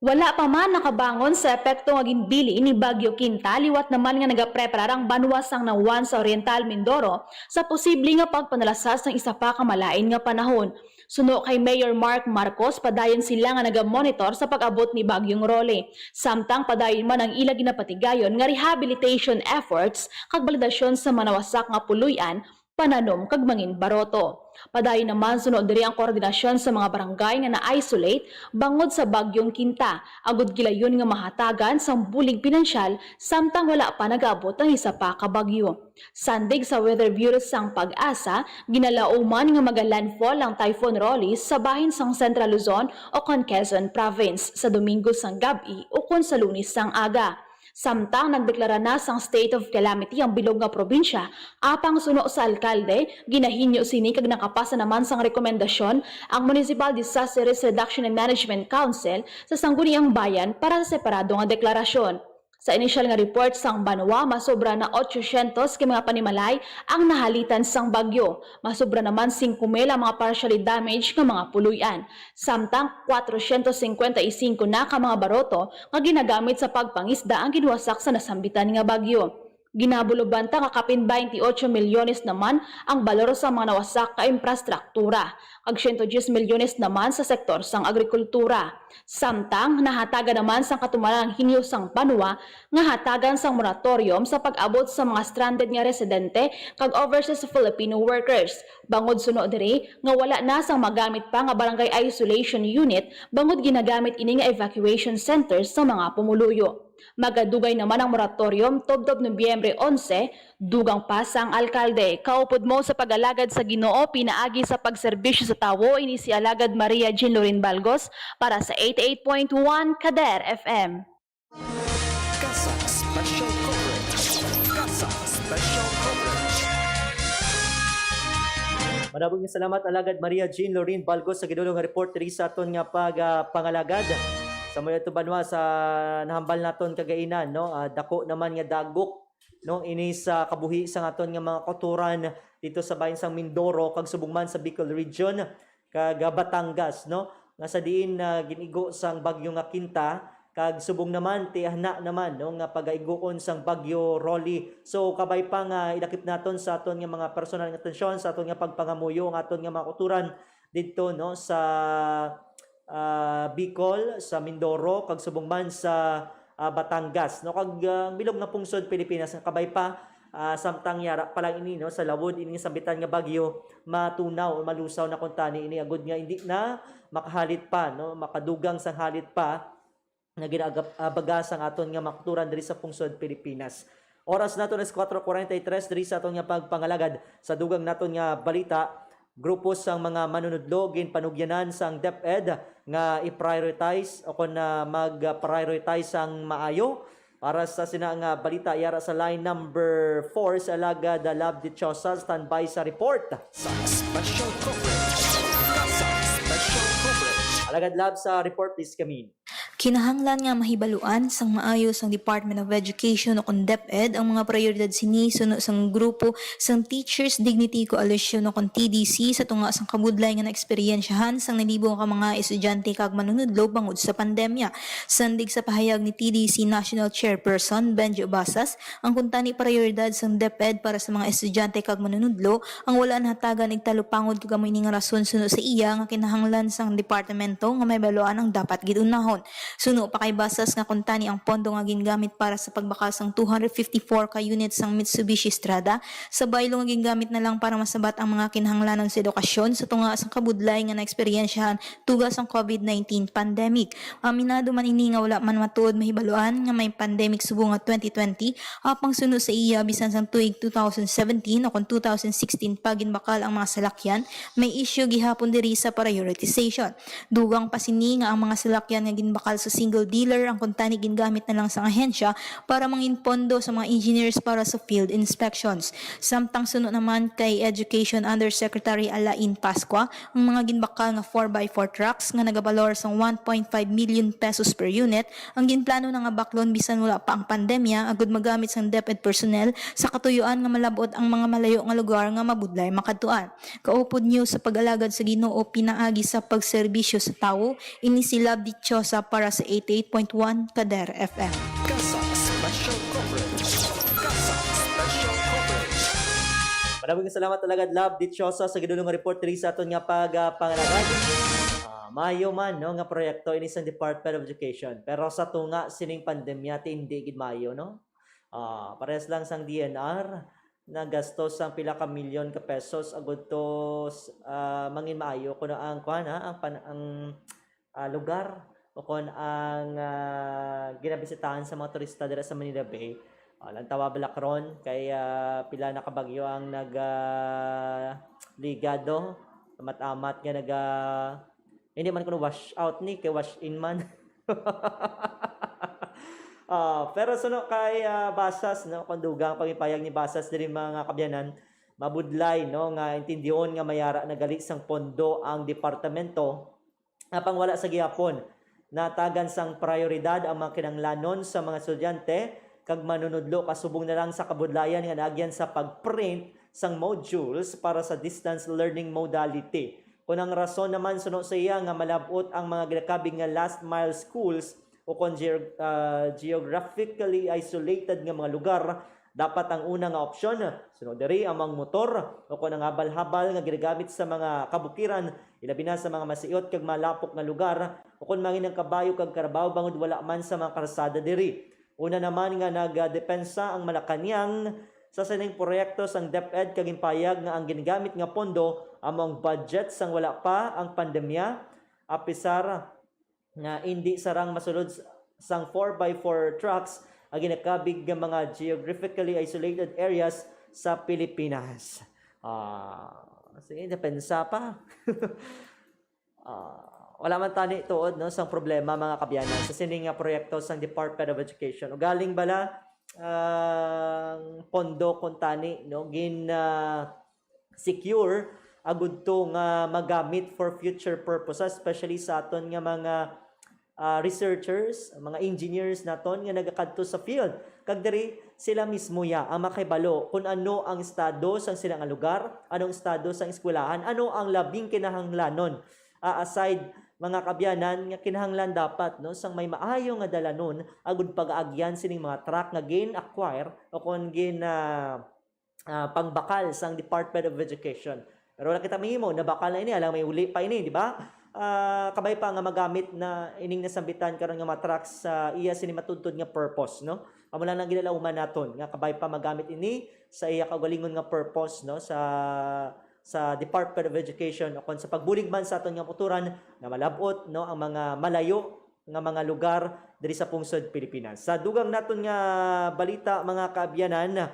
Wala pa man nakabangon sa epekto nga ginbili ni Bagyo Quinta, liwat naman nga nagapreparar ang banwa sang Nawan sa Oriental Mindoro sa posible nga pagpanalasas sang isa pa ka malain nga panahon. Suno kay Mayor Mark Marcos, padayon sila nga nagamonitor sa pag-abot ni Bagyong Rolly, samtang padayon man ang ila ginapatigayon nga rehabilitation efforts kag balidasyon sa mga nawasak nga puloy-an, pananom kag mangin baroto. Padayon naman suno diri ang koordinasyon sa mga barangay nga na-isolate bangod sa Bagyong Quinta, agud gilayon nga mahatagan sang bulig pinansyal samtang wala pa nag-abot ang isa pa ka bagyo. Sandig sa Weather Bureau sang PAGASA, ginalauman nga maga-landfall ang Typhoon Rolly sa bahin sang Central Luzon o kon Quezon Province sa Domingo sang gab-i o kon sa Lunes sang aga. Samtang nagdeklara na sang state of calamity ang bilog nga probinsya, apang suno sa alkalde, ginahinyo sini kag nakapasa naman sang rekomendasyon ang Municipal Disaster Risk Reduction and Management Council sa Sangguniang Bayan para sa separado nga deklarasyon. Sa inisyal nga report sang banwa, masobra na ochocientos ka mga panimalay ang nahalitan sang bagyo. Masobra naman singko mil ang mga partially damaged nga mga puloy-an. Samtang kwatrocientos cincuenta y cinco na ka mga baroto nga ginagamit sa pagpangisda ang ginwasak sa nasambitan nga bagyo. Ginabulobanta nga kapin twenty-eight milyones naman ang balor sa mga nawasak ka infrastruktura, kag siyento diyes milyones naman sa sektor sang agrikultura. Samtang nahatagan naman sang katumanan ang hinyo sang banwa nga hatagan sang moratorium sa pag-abot sa mga stranded nga residente kag overseas Filipino workers, bangod suno diri nga wala na sang magamit pa nga barangay isolation unit, bangod ginagamit ini nga evacuation centers sa mga pumuluyo. Magadugay naman ang moratorium tubtob Nobyembre onse, dugang pa sang alkalde. Kaupod mo sa pag-alagad sa Ginoo pinaagi sa pagserbisyo sa tawo, ini si Alagad Maria Jean Lorin Balgos para sa eighty-eight point one Kader F M. CASAC Special Coverage. CASAC Special Coverage. Madamo nga salamat, Alagad Maria Jean Lorin Balgos, sa gidulong nga report diri sa aton nga pag, ah, pangalagad. Sa mga ito banwa sa nahambal naton kagainan, no? Ah, dako naman nga dagok, no, ini sa kabuhi sa aton nga mga kautoran dito sa bahin sang Mindoro kag subong man sa Bicol Region kag, ah, Batangas, no, nga sa diin, ah, gin-igo sang bagyo nga Quinta kag subong naman ti ahna naman, no, nga pagaigoon sang bagyo Rolly. So kabay pa nga ilakip naton sa aton nga mga personal nga atensyon, sa aton nga pagpangamuyo ang aton nga mga kautoran didto, no, sa, ah, Bicol, sa Mindoro, kag subong man sa, ah, Batangas, no, kag, ah, ang bilog nga pungsod Pilipinas nga kabay pa, ah, samtang yara pa lang ini, no, sa lawod ini nga sambitan nga bagyo, matunaw o malusaw na kuntani ini, agud nga indi na makahalit pa, no, makadugang sang halit pa nga ginabaga sang aton nga mga kautoran diri sa pungsod Pilipinas. Oras naton is kuwatro kuwarenta y tres diri sa aton nga pagpangalagad. Sa dugang naton nga balita, grupo sang mga manunudlo ginpanugyanan sang DepEd nga i-prioritize o kon, ah, mag-prioritize sang maayo. Para sa sina nga balita, yara sa line number four, si Alagad Love Dichosa, standby sa report. Sa special coverage. Sa special coverage. Alagad Love, sa report, please kami. Kinahanglan nga mahibaluan sang maayo sang Department of Education o kon DepEd ang mga prioridad sini suno sang grupo sang Teachers Dignity Coalition o kon T D C sa tunga sang kabudlay nga naeksperyensyahan sang nalibo ka mga estudyante kag manunudlo bangod sa pandemya. Sandig sa pahayag ni T D C National Chairperson Benjo Basas, ang kuntani prioridad sang DepEd para sa mga estudyante kag manunudlo ang wala nahatagan og talupangod kag amo ini nga rason suno sa iya nga kinahanglan sang departamento nga mahibaluan ang dapat gid unahon. Suno pa kay Basas nga kuntani ang pondo nga gingamit para sa pagbakal sang two hundred fifty-four ka units sang Mitsubishi Strada sa baylo nga gingamit na lang para masabat ang mga kinahanglanon sa edukasyon sa tunga sang kabudlay nga naeksperyensyahan tuga sang COVID nineteen pandemic. Aminado man ini nga wala man matuod mahibaluan nga may pandemic subong nga twenty twenty, apang suno sa iya, bisan sang tuig two thousand seventeen o kon two thousand sixteen pa ginbakal ang mga salakyan, may isyu gihapon diri sa prioritization. Dugang pa sini nga ang mga salakyan nga ginbakal sa single dealer ang kuntani gingamit na lang sang ahensya para mangin pondo sa mga engineers para sa field inspections. Samtang suno naman kay Education Undersecretary Alain Pascua, ang mga ginbakal nga four by four trucks nga nagabalor sang one point five million pesos per unit ang ginplano na nga baklon bisan wala pa ang pandemya, agud magamit sang DepEd personnel sa katuyoan nga malab-ot ang mga malayo nga lugar nga mabudlay makadtuan. Kaupod niyo sa pag-alagad sa Ginoo pinaagi sa pagserbisyo sa tawo, ini si Love Dichosa para sa eighty-eight point one Kader F M. CASAC Special Coverage. CASAC Special Coverage. Maraming salamat talaga, Love Dichosa, sa gidulong nga report diri sa aton nga pag, ah, pangalagad. Ah, maayo man, no, nga proyekto ini sa Department of Education. Pero sa tunga sining pandemya, ti hindi gid maayo, no? Ah, parehas lang sang D N R, naggastos sang pila ka milyon ka pesos agud to s-, ah, mangin maayo kuno ang, kuwan, ha, ang pan-, ang, ah, lugar o kon ang, ah, ginabisitahan sa mga turista dira sa Manila Bay. Ah, lantawa bala karon kay, ah, pila na ka bagyo ang nag, ah, ligado, amat-amat nga naga-, hindi man kuno wash out ni, kay wash in man. Ah, pero suno kay, ah, Basas, no, kon dugang pangipayag ni Basas diri, mga kabyanan, mabudlay, no, nga intindihon nga mayara na gali sang pondo ang departamento, apang wala sa gihapon natagan sang prioridad ang mga kinahanglanon sa mga estudyante kag manunudlo, kasubong na lang sa kabudlayan nga naagyan sa pag-print sang modules para sa distance learning modality. Kon ang rason naman suno sa iya nga malab-ot ang mga ginakabig nga last mile schools o kon geo-, ah, geographically isolated nga mga lugar, dapat ang una nga opsyon suno diri amo ang motor o kon ang habal-habal nga ginagamit sa mga kabukiran, ilabi na sa mga masiot kag malapok nga lugar, o kon mangin ang kabayo kag karabaw bangod wala man sa mga karsada diri. Una naman nga nagadepensa ang Malacañang sa sining proyekto sang DepEd kag ginpahayag nga ang ginagamit nga pondo amo ang budget sang wala pa ang pandemya, apisar nga indi sarang masulod s-, sang four by four trucks ang ginakabig nga mga geographically isolated areas sa Pilipinas. Ah, sige, depensa pa. Ah, wala man tani tuod, no, sang problema, mga kabyanan, sa sini nga proyekto sang Department of Education. Ugaling bala ang pondo kon tani, no, gin, ah, secure agud to nga magamit for future purposes, especially sa aton nga mga, ah, researchers, mga engineers naton nga nagakadto sa field. Kag diri sila mismo ya ang makahibalo kung ano ang estado sang sila nga lugar, ano ang estado sang eskwelahan, ano ang labing kinahanglanon. Ah, aside, mga kabyanan, nga kinahanglan dapat, no, sang may maayo nga dalanon agud pag-aagyan sining mga truck nga gin-acquire o kon gin, ah, ah, pangbakal sang Department of Education. Pero wala kita mahimo, nabakal na ini, alang may uli pa ini, di ba? Ah, kabay pa nga magamit na ining nasambitan karon nga mga trucks sa iya sini matudtod nga purpose, no? Amo lang ang ginalauman naton nga kabay pa magamit ini sa iya kaugalingon nga purpose, no, sa, sa Department of Education o kon sa pagbulig man sa aton nga kautoran nga malab-ot, no, ang mga malayo nga mga lugar diri sa pungsod Pilipinas. Sa dugang naton nga balita, mga kaabyanan,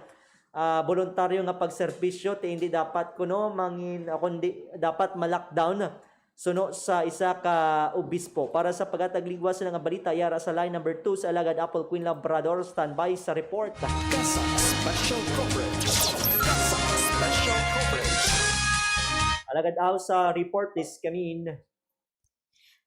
ah, boluntaryo nga pagserbisyo ti hindi dapat kuno mangin, ah, kundi dapat ma-lockdown suno sa isa ka obispo. Para sa paghatag liwat sa nga balita, yara sa line number two sa Alagad Apple Queen Labrador, standby sa report. CASAC Special Coverage. CASAC Special Coverage. Alagad Aw sa report, please come in.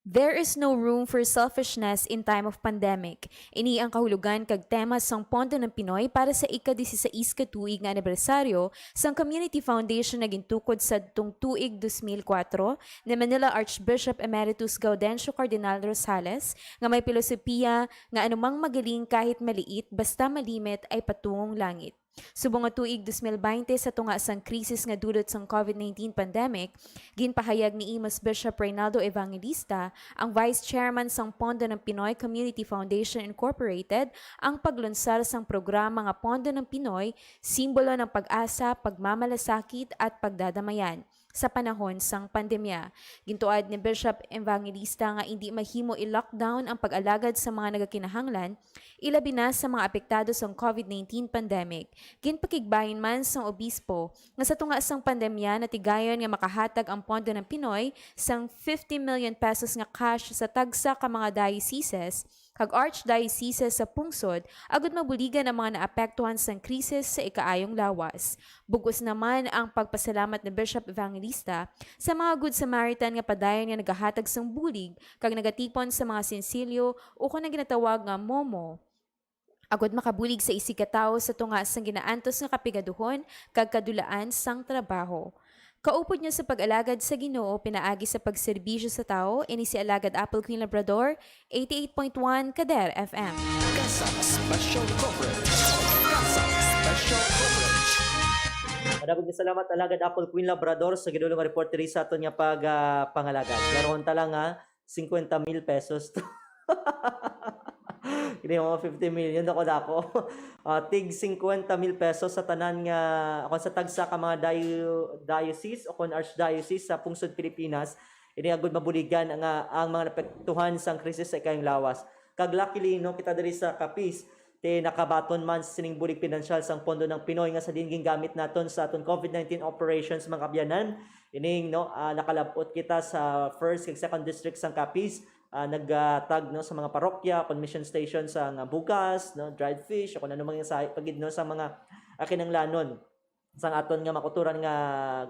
There is no room for selfishness in time of pandemic. Ini ang kahulugan kag tema sang Pondo ng Pinoy para sa ika-dieciséis ka tuig nga anibersaryo sang Community Foundation nga gintukod sadtong tuig dos mil kuwatro ni Manila Archbishop Emeritus Gaudencio Cardinal Rosales, nga may pilosopiya nga anumang magaling kahit maliit basta malimit ay patungong langit. Subong nga tuig dos mil baynte, sa tunga sang krisis nga dulot sang covid nineteen pandemic, ginpahayag ni Imus Bishop Reynaldo Evangelista, ang Vice Chairman sang Pondo ng Pinoy Community Foundation Incorporated, ang paglunsar sang programa nga Pondo ng Pinoy, simbolo ng pag-asa, pagmamalasakit, at pagdadamayan sa panahon sang pandemya. Gintuad ni Bishop Evangelista nga indi mahimo i-lockdown ang pag-alagad sa mga nagakinahanglan, ilabi na sa mga apektado sang covid nineteen pandemic. Ginpakigbahin man sang obispo nga sa tunga sang pandemya, natigayon nga makahatag ang Pondo ng Pinoy sang fifty million pesos nga cash sa tagsa ka mga dioceses kag archdioceses sa pungsod, agud mabuligan ang mga naapektuhan sang krisis sa ikaayong lawas. Bug-os naman ang pagpasalamat ni Bishop Evangelista sa mga Good Samaritan nga padayon nga nagahatag sang bulig kag nagatipon sa mga sinsilyo, ukon ang ginatawag nga momo, agud makabulig sa isigkatawo sa tunga sang ginaantos nga kapigaduhon kag kadulaan sang trabaho. Kaupod niyo sa pag-alagad sa Ginoo pinaagi sa pagserbisyo sa tawo, ini si Alagad Apple Queen Labrador, eighty-eight point one Kader F M. CASAC Special Coverage. CASAC Special Coverage. Madagog nga salamat, Alagad Apple Queen Labrador, sa gidulong nga report diri sa aton nga pag, ah, pangalagad. Karon ta lang, ah, fifty mil pesos to. Kini mga fifty million, dako-dako. Ah, tig fifty mil pesos sa tanan nga, o sa tagsa ka mga dio-, diocese o kon archdiocese sa pungsod Pilipinas. Ini agud mabuligan nga ang mga naapektuhan sang krisis sa ikaayong lawas. Kag luckily, no, kita diri sa Capiz, ti nakabaton man sining bulig pinansyal sang Pondo ng Pinoy nga sa diin gingamit naton sa aton covid nineteen operations, mga kabyanan. Ining, no, ah, nakalab-ot kita sa first kag second district sang Capiz, ah, naghatag, no, sa mga parokya, kon mission station sang, ah, bugas, no, dried fish, o kon ano man nga sahi pa gid, no, sa mga, ah, kinahanglanon sang aton nga mga kauturan nga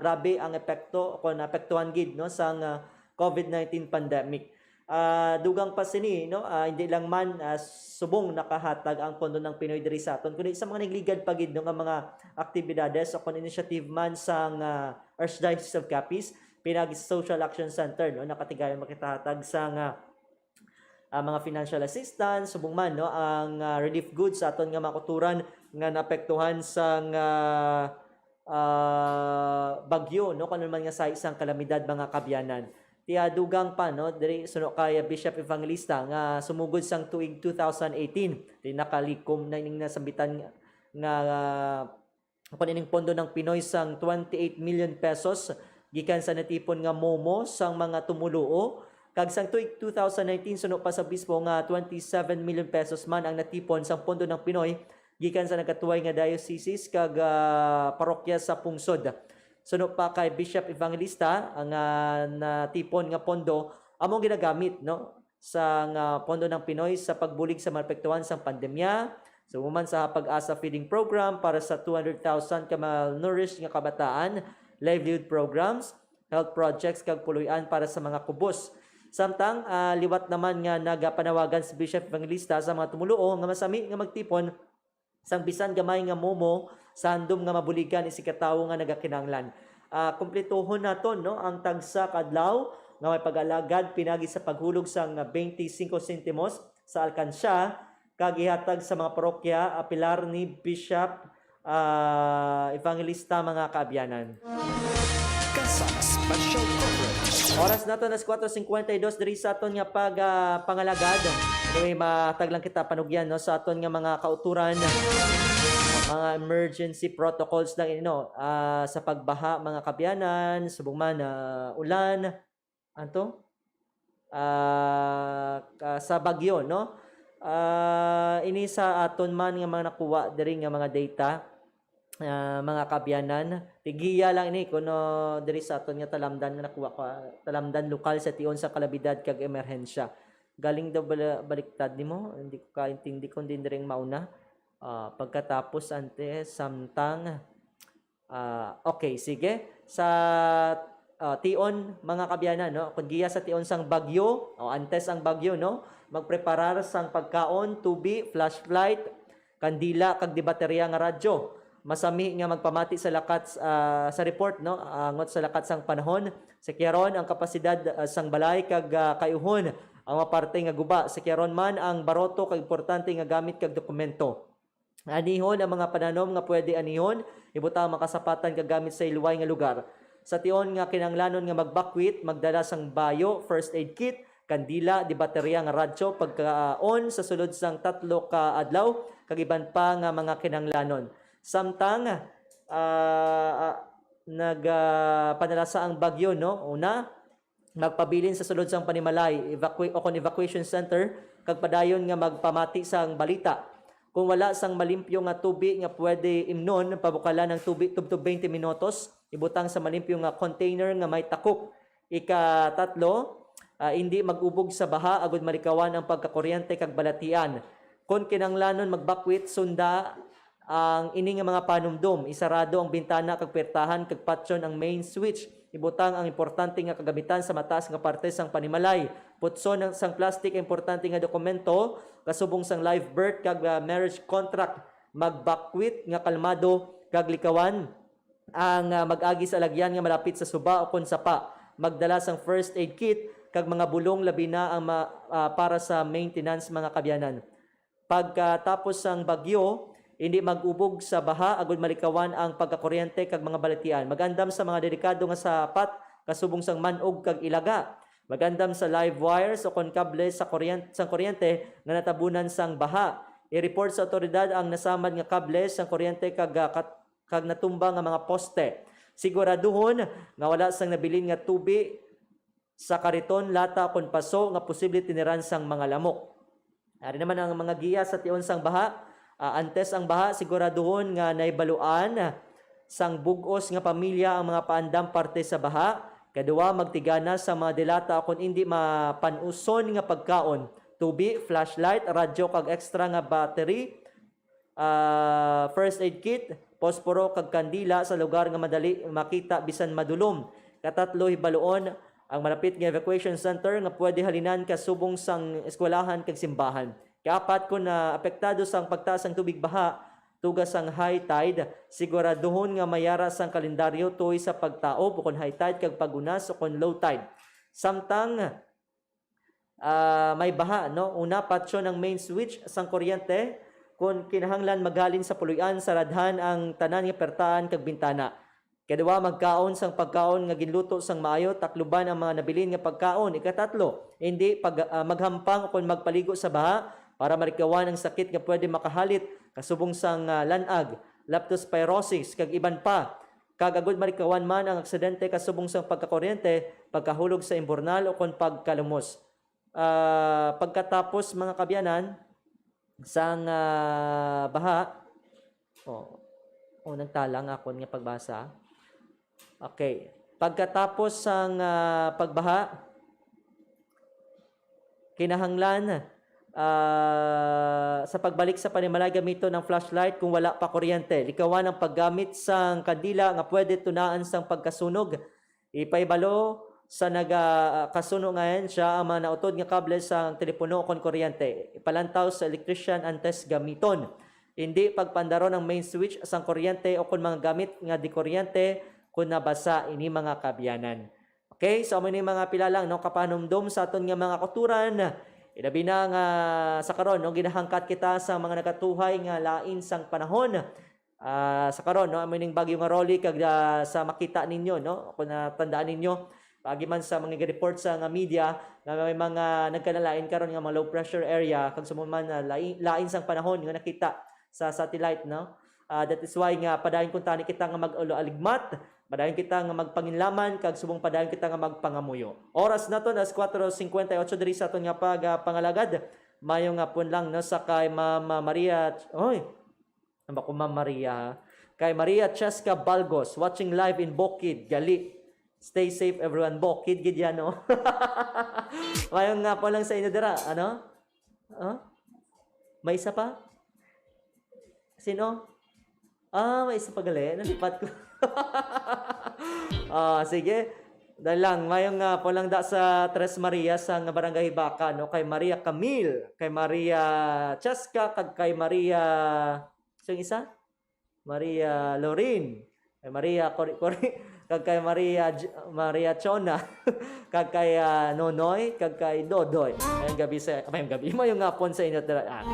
grabe ang epekto o kon naapektuhan gid, no, sang, ah, covid nineteen pandemic. Ah, dugang pa sini, no, ah, hindi lang man, ah, subong nakahatag ang Pondo ng Pinoy diri sa aton, kundi sa mga nagligad pa gid, no, nga mga aktibidades o kon initiative man sang, ah, Archdiocese of Capiz, pinagi sa Social Action Center, no, nakatigayon makitahatag sang, ah, ah, mga financial assistance, subong man, no, ang, ah, relief goods sa aton nga mga kauturan nga naapektuhan sang, ah, ah, bagyo, no, kung ano man nga sa isang kalamidad, mga kabyanan. Ti, ah, dugang pa, no, diri suno kay Bishop Evangelista nga sumugod sang tuig two thousand eighteen, ti nakalikom na ining nasambitan nga, nga, ah, kung ining Pondo ng Pinoy sang twenty-eight million pesos gikan sa natipon nga momo sang mga tumuluo, kag sang tuig two thousand nineteen, suno pa sa obispo, nga twenty-seven million pesos man ang natipon sang Pondo ng Pinoy gikan sa nagkatuway nga dioceses kag, ah, parokya sa pungsod. Suno pa kay Bishop Evangelista, ang, ah, natipon nga pondo amo ginagamit, no, sang, ah, Pondo ng Pinoy sa pagbulig sa mga naapektuhan sang pandemya, subong man sa Pag-asa Feeding Program para sa two hundred thousand ka malnourished nga kabataan, livelihood programs, health projects, kag puloy-an para sa mga kubos. Samtang, ah, liwat naman nga nagapanawagan si Bishop Evangelista sa mga tumuluo nga masami nga magtipon sang bisan gamay nga momo sa handom nga mabuligan ni si katawo nga nagakinahanglan. Ah, kumpletohon naton, no, ang tagsa ka adlaw nga may pag-alagad pinagi sa paghulog sang twenty-five sentimos sa alkansya kag ihatag sa mga parokya, ah, pilar ni Bishop, ah, Evangelista, mga kaabyanan. CASAC Special Coverage. Oras nato nas kuwatro cincuenta y dos diri sa aton nga pag, ah, pangalagad. Anyway, mahatag lang kita panugyan, no, sa aton nga mga kauturan, mga emergency protocols lang ini, no, ah, sa pagbaha, mga kaabyanan, subong man, ah, ulan, anto? Ah, ka-, sa bagyo, no? Ah, ini sa aton man nga mga nakuha diri nga mga data, ah, mga kaabyanan. Tighiya lang ini kuno diri sa aton nga talamdan nga nakuha ka, talamdan lokal sa tion sa kalamidad kag emerhensya. Galing daw bala-, baliktad nimo? Hindi ko kaintindi kung din diri ang mauna. Ah, pagkatapos, ante, samtang, ah, okay, sige. Sa, Ah, tion, mga kaabyanan, no? Kon giya sa tion sang bagyo, o antes ang bagyo, no? Magpreparar sang pagkaon, tubi, flashlight, kandila, kag di baterya nga radyo. Masami nga magpamati sa lakat, ah, sa report, no? Angot sa lakat sang panahon, sikyaron ang kapasidad, ah, sang balay kag, ah, kayuhon ang mga parte nga guba. Sikyaron man ang baroto kag importante nga gamit kag dokumento. Anihon ang mga pananom nga pwede anihon, ibutang makasapatan kag gamit sa hilway nga lugar. Sa tion nga kinahanglanon nga magbakwit, magdala sang bayo, first aid kit, kandila, di baterya nga radyo, pagkaon sa sulod sang tatlo ka adlaw, kag iban pa nga mga kinahanglanon. Samtang, ah, ah, nag, ah, panalasa ang bagyo, no? Una, magpabilin sa sulod sang panimalay, evacua-, o kon evacuation center, kag padayon nga magpamati sang balita. Kung wala sang malimpyo nga tubi nga pwede imnon, pabukalan ang tubi tubtob twenty minutos, ibutang sa malimpyo nga container nga may takop. Ikatatlo, ah, indi mag-ubog sa baha agud malikawan ang pagkakuryente kag balatian. Kon kinahanglanon magbakwit, sunda ang ini nga mga panumdom: isarado ang bintana kag puwertahan kag patyon ang main switch. Ibutang ang importante nga kagamitan sa mataas nga parte sang panimalay. Putson ang, sang plastic ang importante nga dokumento, kasubong sang live birth kag, ah, marriage contract. Magbakwit nga kalmado kag likawan ang, ah, mag-agi sa alagyan nga malapit sa suba o kon sapa. Magdala sang first aid kit kag mga bulong, labi na ang ma-, ah, para sa maintenance, mga kaabyanan. Pagkatapos sang bagyo, indi mag-ubog sa baha agud malikawan ang pagkakuryente kag mga balatian. Mag-andam sa mga delikado nga sapat kasubong sang man-og kag ilaga. Mag-andam sa live wires o kon kable sa kuryent-, sang kuryente nga natabunan sang baha. I-report sa awtoridad ang nasamad nga kable sang kuryente kag, ah, kat-, kag natumba nga mga poste. Siguraduhon nga wala sang nabilin nga tubi sa kariton, lata, kon paso nga posible tiniran sang mga lamok. Ari naman ang mga giya sa tion sang baha. Ah, antes ang baha, siguraduhon nga nahibaluan sang bug-os nga pamilya ang mga paandam parte sa baha. Kadua, magtigana sa mga delata kon indi mapan-uson nga pagkaon, tubi, flashlight, radyo, kag extra nga battery, ah, first aid kit, posporo, kag kandila sa lugar nga madali makita bisan madulom. Katatlo, hibaluon ang malapit nga evacuation center nga pwede halinan kasubong sang eskwelahan kag simbahan. Kaapat, kon, ah, apektado sang pagtaas sang tubig baha, tuga sang high tide, siguraduhon nga may yara sang kalendaryo tuoy sa pagtaob, o kon high tide, kag pag-unas, o kon low tide. Samtang, ah, may baha, no? Una, patyon ang main switch sang kuryente. Kon kinahanglan, maghalin sa puloy-an sa radhan ang tanan nga pertaan kag bintana. Kadua, magkaon sang pagkaon nga ginluto sang maayo, takluban ang mga nabilin nga pagkaon. Ikatatlo, indi pag-, ah, maghampang kon magpaligo sa baha para malikawan ang sakit nga pwede makahalit kasubong sang, ah, lanag, leptospirosis, kag iban pa. Kag agud malikawan man ang aksidente kasubong sang pagkakuryente, pagkahulog sa imburnal, o kon pagkalumos. Ah, pagkatapos, mga kaabyanan, sang, ah, baha, oh, oh, nagtala ang akon nga pagbasa. Okay. Pagkatapos sang, ah, pagbaha, kinahanglan, ah, sa pagbalik sa panimalay, gamiton ang flashlight kung wala pa kuryente. Likawan ang paggamit sang kandila nga pwede tunaan sang pagkasunog. Ipahibalo sa naga-, ah, kasuno nga ahensya ang mga nautod nga kable sang telepono o kon kuryente. Ipalantaw sa electrician antes gamiton. Indi pagpandaron ang main switch sang kuryente o kon mga gamit nga di kuryente kon nabasa ini, mga kaabyanan. Okay, so amo ni mga pila lang, no, kapanumdom sa aton nga mga kauturan. Ilabi na nga sa karon, no, ginahangkat kita sa mga nagatuhay nga lain sang panahon. Ah, sa karon, no, amo ning bagyo nga Rolly, kag, ah, sa makita ninyo, no, kung natandaan ninyo, paagi man sa mga report sa nga media nga may mga nagkalalain karon nga mga low pressure area, kag sumon man, ah, lain, lain sang panahon nga nakita sa satellite, no. Ah, that is why nga padayon kuntani kita nga mag-aligmat, padayon kita nga magpanginlaman, kag subong padayon kita nga magpangamuyo. Oras naton alas kuwatro singkwenta y otso diri sa aton nga pag, ah, pangalagad. Mayo nga hapon lang, no, sa kay Ma'am Maria. Oy, ano ba ko, Ma'am Maria, ha? Kay Maria Cheska Balgos, watching live in Bukid, Gali. Stay safe, everyone. Bukid gid yan, no? Mayo nga hapon lang sa inyo dira, ano? Ah? May isa pa? Sino? Ah, may isa pa gali. Nalipat ko. Ah, sige. Dahil lang, mayong nga po lang da sa Tres Maria sa nga Barangay Hibaca, no? Kay Maria Camille, kay Maria Cheska, kag kay Maria, sino isa? Maria Lorin, kay Maria Cori-, Cori-, kag kay Maria J-, Maria Chona, kag kay, ah, Nonoy, kag kay Dodoy. Mayong gabi sa, mayong gabi, mayong hapon sa inyo. Ah.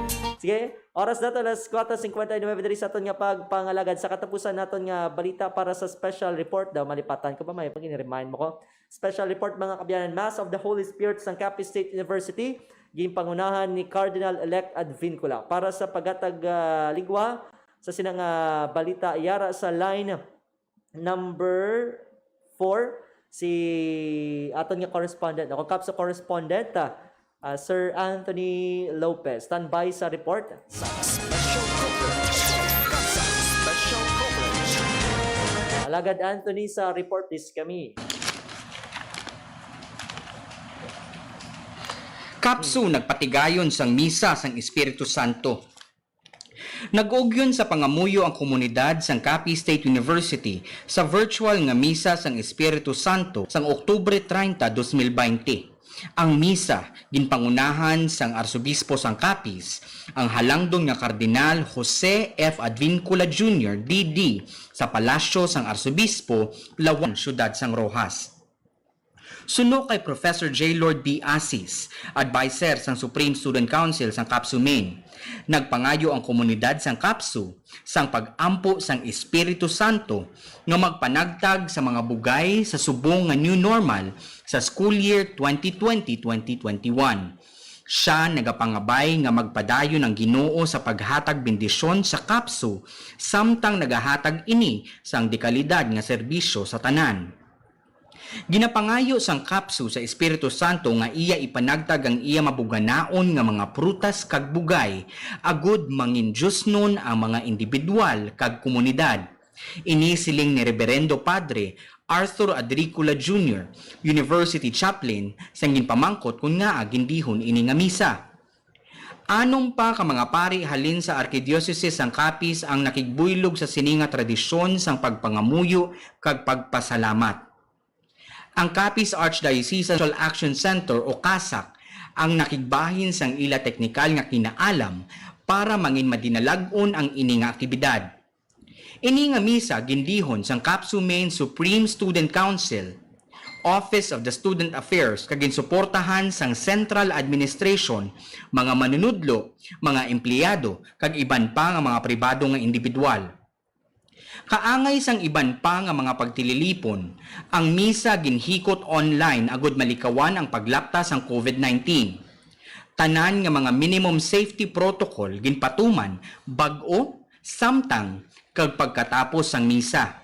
Sige, oras nato, alas kuwatro singkwenta y nuebe diri sa aton nga pagpangalagad. Sa katapusan naton nga balita para sa special report daw, malipatan ko ba? May pag-remind mo ko. Special report, mga kaabyanan. Mass of the Holy Spirit sang Capiz State University, ginpangunahan ni Cardinal-elect Advincula. Para sa paghatag, ah, ligwa sa sina nga balita, yara sa line number four, si aton nga correspondent, ako, CAPSU correspondent, ah, ah, Sir Anthony Lopez. Standby sa report. Sa special coverage. Sa special coverage. Alagad Anthony, sa report, this kami. CAPSU nagpatigayon sang misa sang Espiritu Santo. Nag-ugyon sa pangamuyo ang komunidad sang Capiz State University sa virtual nga misa sang Espiritu Santo sang Oktubre treinta, dos mil baynte. Ang misa ginpangunahan sang Arsobispo sang Capiz, ang halangdon nga Kardinal Jose F. Advincula Junior, D D, sa Palasyo sang Arsobispo, Lawan, Siyudad sang Roxas. Suno kay Professor J. Lord B. Asis, adviser sang Supreme Student Council sang CAPSU Maine, nagpangayo ang komunidad sang CAPSU sang pag-ampo sang Espiritu Santo nga magpanagtag sa mga bugay sa subong nga new normal sa school year twenty twenty, twenty twenty-one. Siya nagapangabay nga magpadayon ang Ginoo sa paghatag bendisyon sa CAPSU, samtang nagahatag ini sang dekalidad nga serbisyo sa tanan. Ginapangayo sang CAPSU sa Espiritu Santo nga iya ipanagtag ang iya mabuganaon nga mga prutas kag bugay, agud mangindiosnon ang mga indibidwal kag komunidad. Ini siling ni Reberendo Padre Arthur Adricula Junior, University Chaplain, sang ginpamangkot kon ngaa gindihon ini nga misa. Anom pa ka mga pari halin sa Arkidiocese sang Capiz ang nakigbuylog sa sini nga tradisyon sang pagpangamuyo kag pagpasalamat. Ang Capiz Archdiocesan Social Action Center o CASAC ang nakigbahin sang ila teknikal nga kinaalam para mangin madinalag-on ang ini nga aktibidad. Ini nga misa gindihon sang CAPSU Maine Supreme Student Council, Office of the Student Affairs, kag ginsuportahan sang Central Administration, mga manunudlo, mga empleyado, kag iban pa nga mga pribado nga indibidwal. Kaangay sang iban pa nga mga pagtililipon, ang misa ginhikot online agud malikawan ang paglapta sang COVID nineteen. Tanan nga mga minimum safety protocol ginpatuman bag-o, samtang, kag pagkatapos sang misa.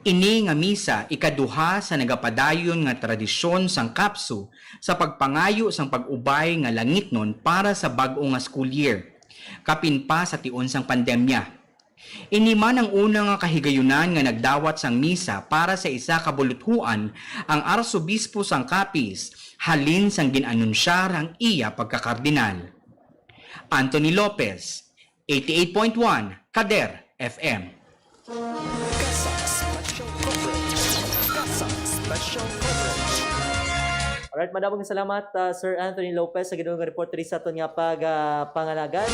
Ini nga misa ikaduha sa nagapadayon nga tradisyon sang CAPSU sa pagpangayo sang pag-ubay nga langitnon para sa bag-o nga school year, kapin pa sa tion sang pandemya. Ini man ang una nga kahigayunan nga nagdawat sang misa para sa isa ka buluthuan ang Arsobispo sang Capiz halin sang gin-anunsyar ang iya pagkakardinal. Anthony Lopez, eighty-eight point one Kader F M. CASAC Special Coverage. CASAC Special Coverage. Alright, madamong salamat, ah, Sir Anthony Lopez, sa ginuong report diri sa aton nga pag, ah, pangalagad.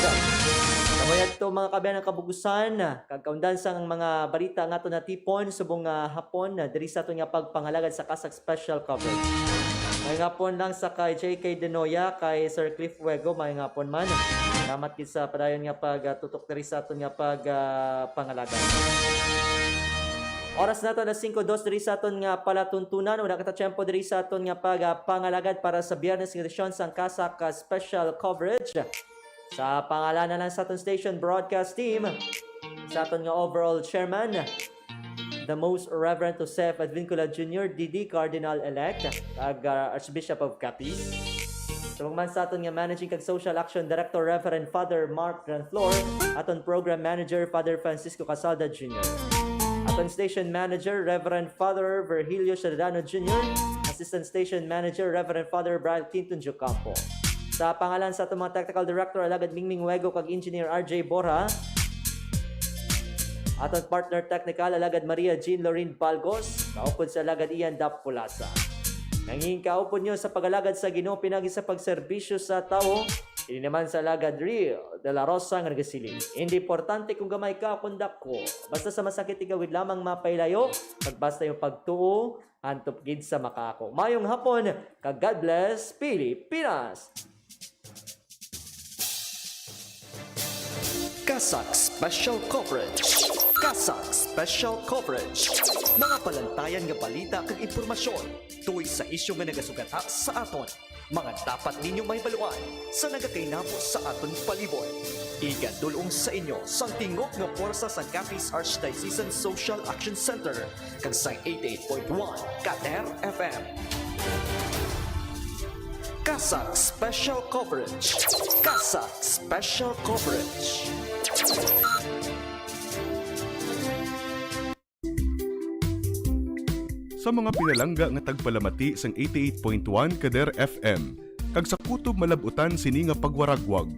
Kamo yadto, mga kaabyanan, ang kabugusan, ah, kag kaundan sang mga balita nga aton natipon subong nga hapon, ah, diri sa aton nga pagpangalagad sa CASAC Special Coverage. Maayong hapon lang sa kay J K Denoya, kay Sir Cliff Fuego, maayong hapon man. Salamat gid sa padayon nga pagtutok diri sa aton nga pag, ah, pangalagad. Oras nato na singko dos diri sa aton nga palatuntunan. Wala kita tiyempo diri sa aton nga pag, ah, pangalagad para sa Biyernes nga edisyon sang CASAC, ah, Special Coverage. Sa pangalan na lang sa aton station broadcast team, sa aton nga overall chairman, the Most Reverend Joseph Advincula Junior, D D Cardinal-elect, kag, ah, Archbishop of Capiz. Subong man sa aton nga Managing kag Social Action Director, Reverend Father Mark Granflor, aton Program Manager, Father Francisco Casalda Junior, aton Station Manager, Reverend Father Virgilio Ciudadano Junior, Assistant Station Manager, Reverend Father Brian Clinton Jocampo. Sa pangalan sa aton mga Technical Director, Alagad Mingming Wego, kag Engineer R J Borja, Aton partner technical, Alagad Maria Jean Lorin Balgos, kaupod sa Alagad Ian Dap Pulasa. Nangin kaupod nyo sa pag-alagad sa Ginoo pinagi sa pagserbisyo sa tawo, ini naman sa Alagad Rio de la Rosa nga nagasiling, "Hindi importante kung gamay ka o kung dako, basta sa masakit igawid lamang mapailayo, kag basta yung pagtuo, hantop gid sa makaako." Mayong hapon, kag God bless Pilipinas! CASAC Special Coverage. CASAC Special Coverage. Mga palantayan nga balita kag impormasyon tungod sa isyu nga nagasugata sa aton. Mga dapat ninyo mahibaluan sa nagakainabo sa aton palibot. Igadul-ong sa inyo sang tingog nga pwersa sang Capiz Archdiocesan Social Action Center kag sang eighty-eight point one Kader F M. CASAC Special Coverage. CASAC Special Coverage. Sa mga pinalangga nga tagpalamati sang eighty-eight point one Kader F M, kag sa kutob malab-utan sini nga pagwaragwag,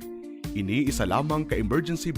ini isa lamang ka emergency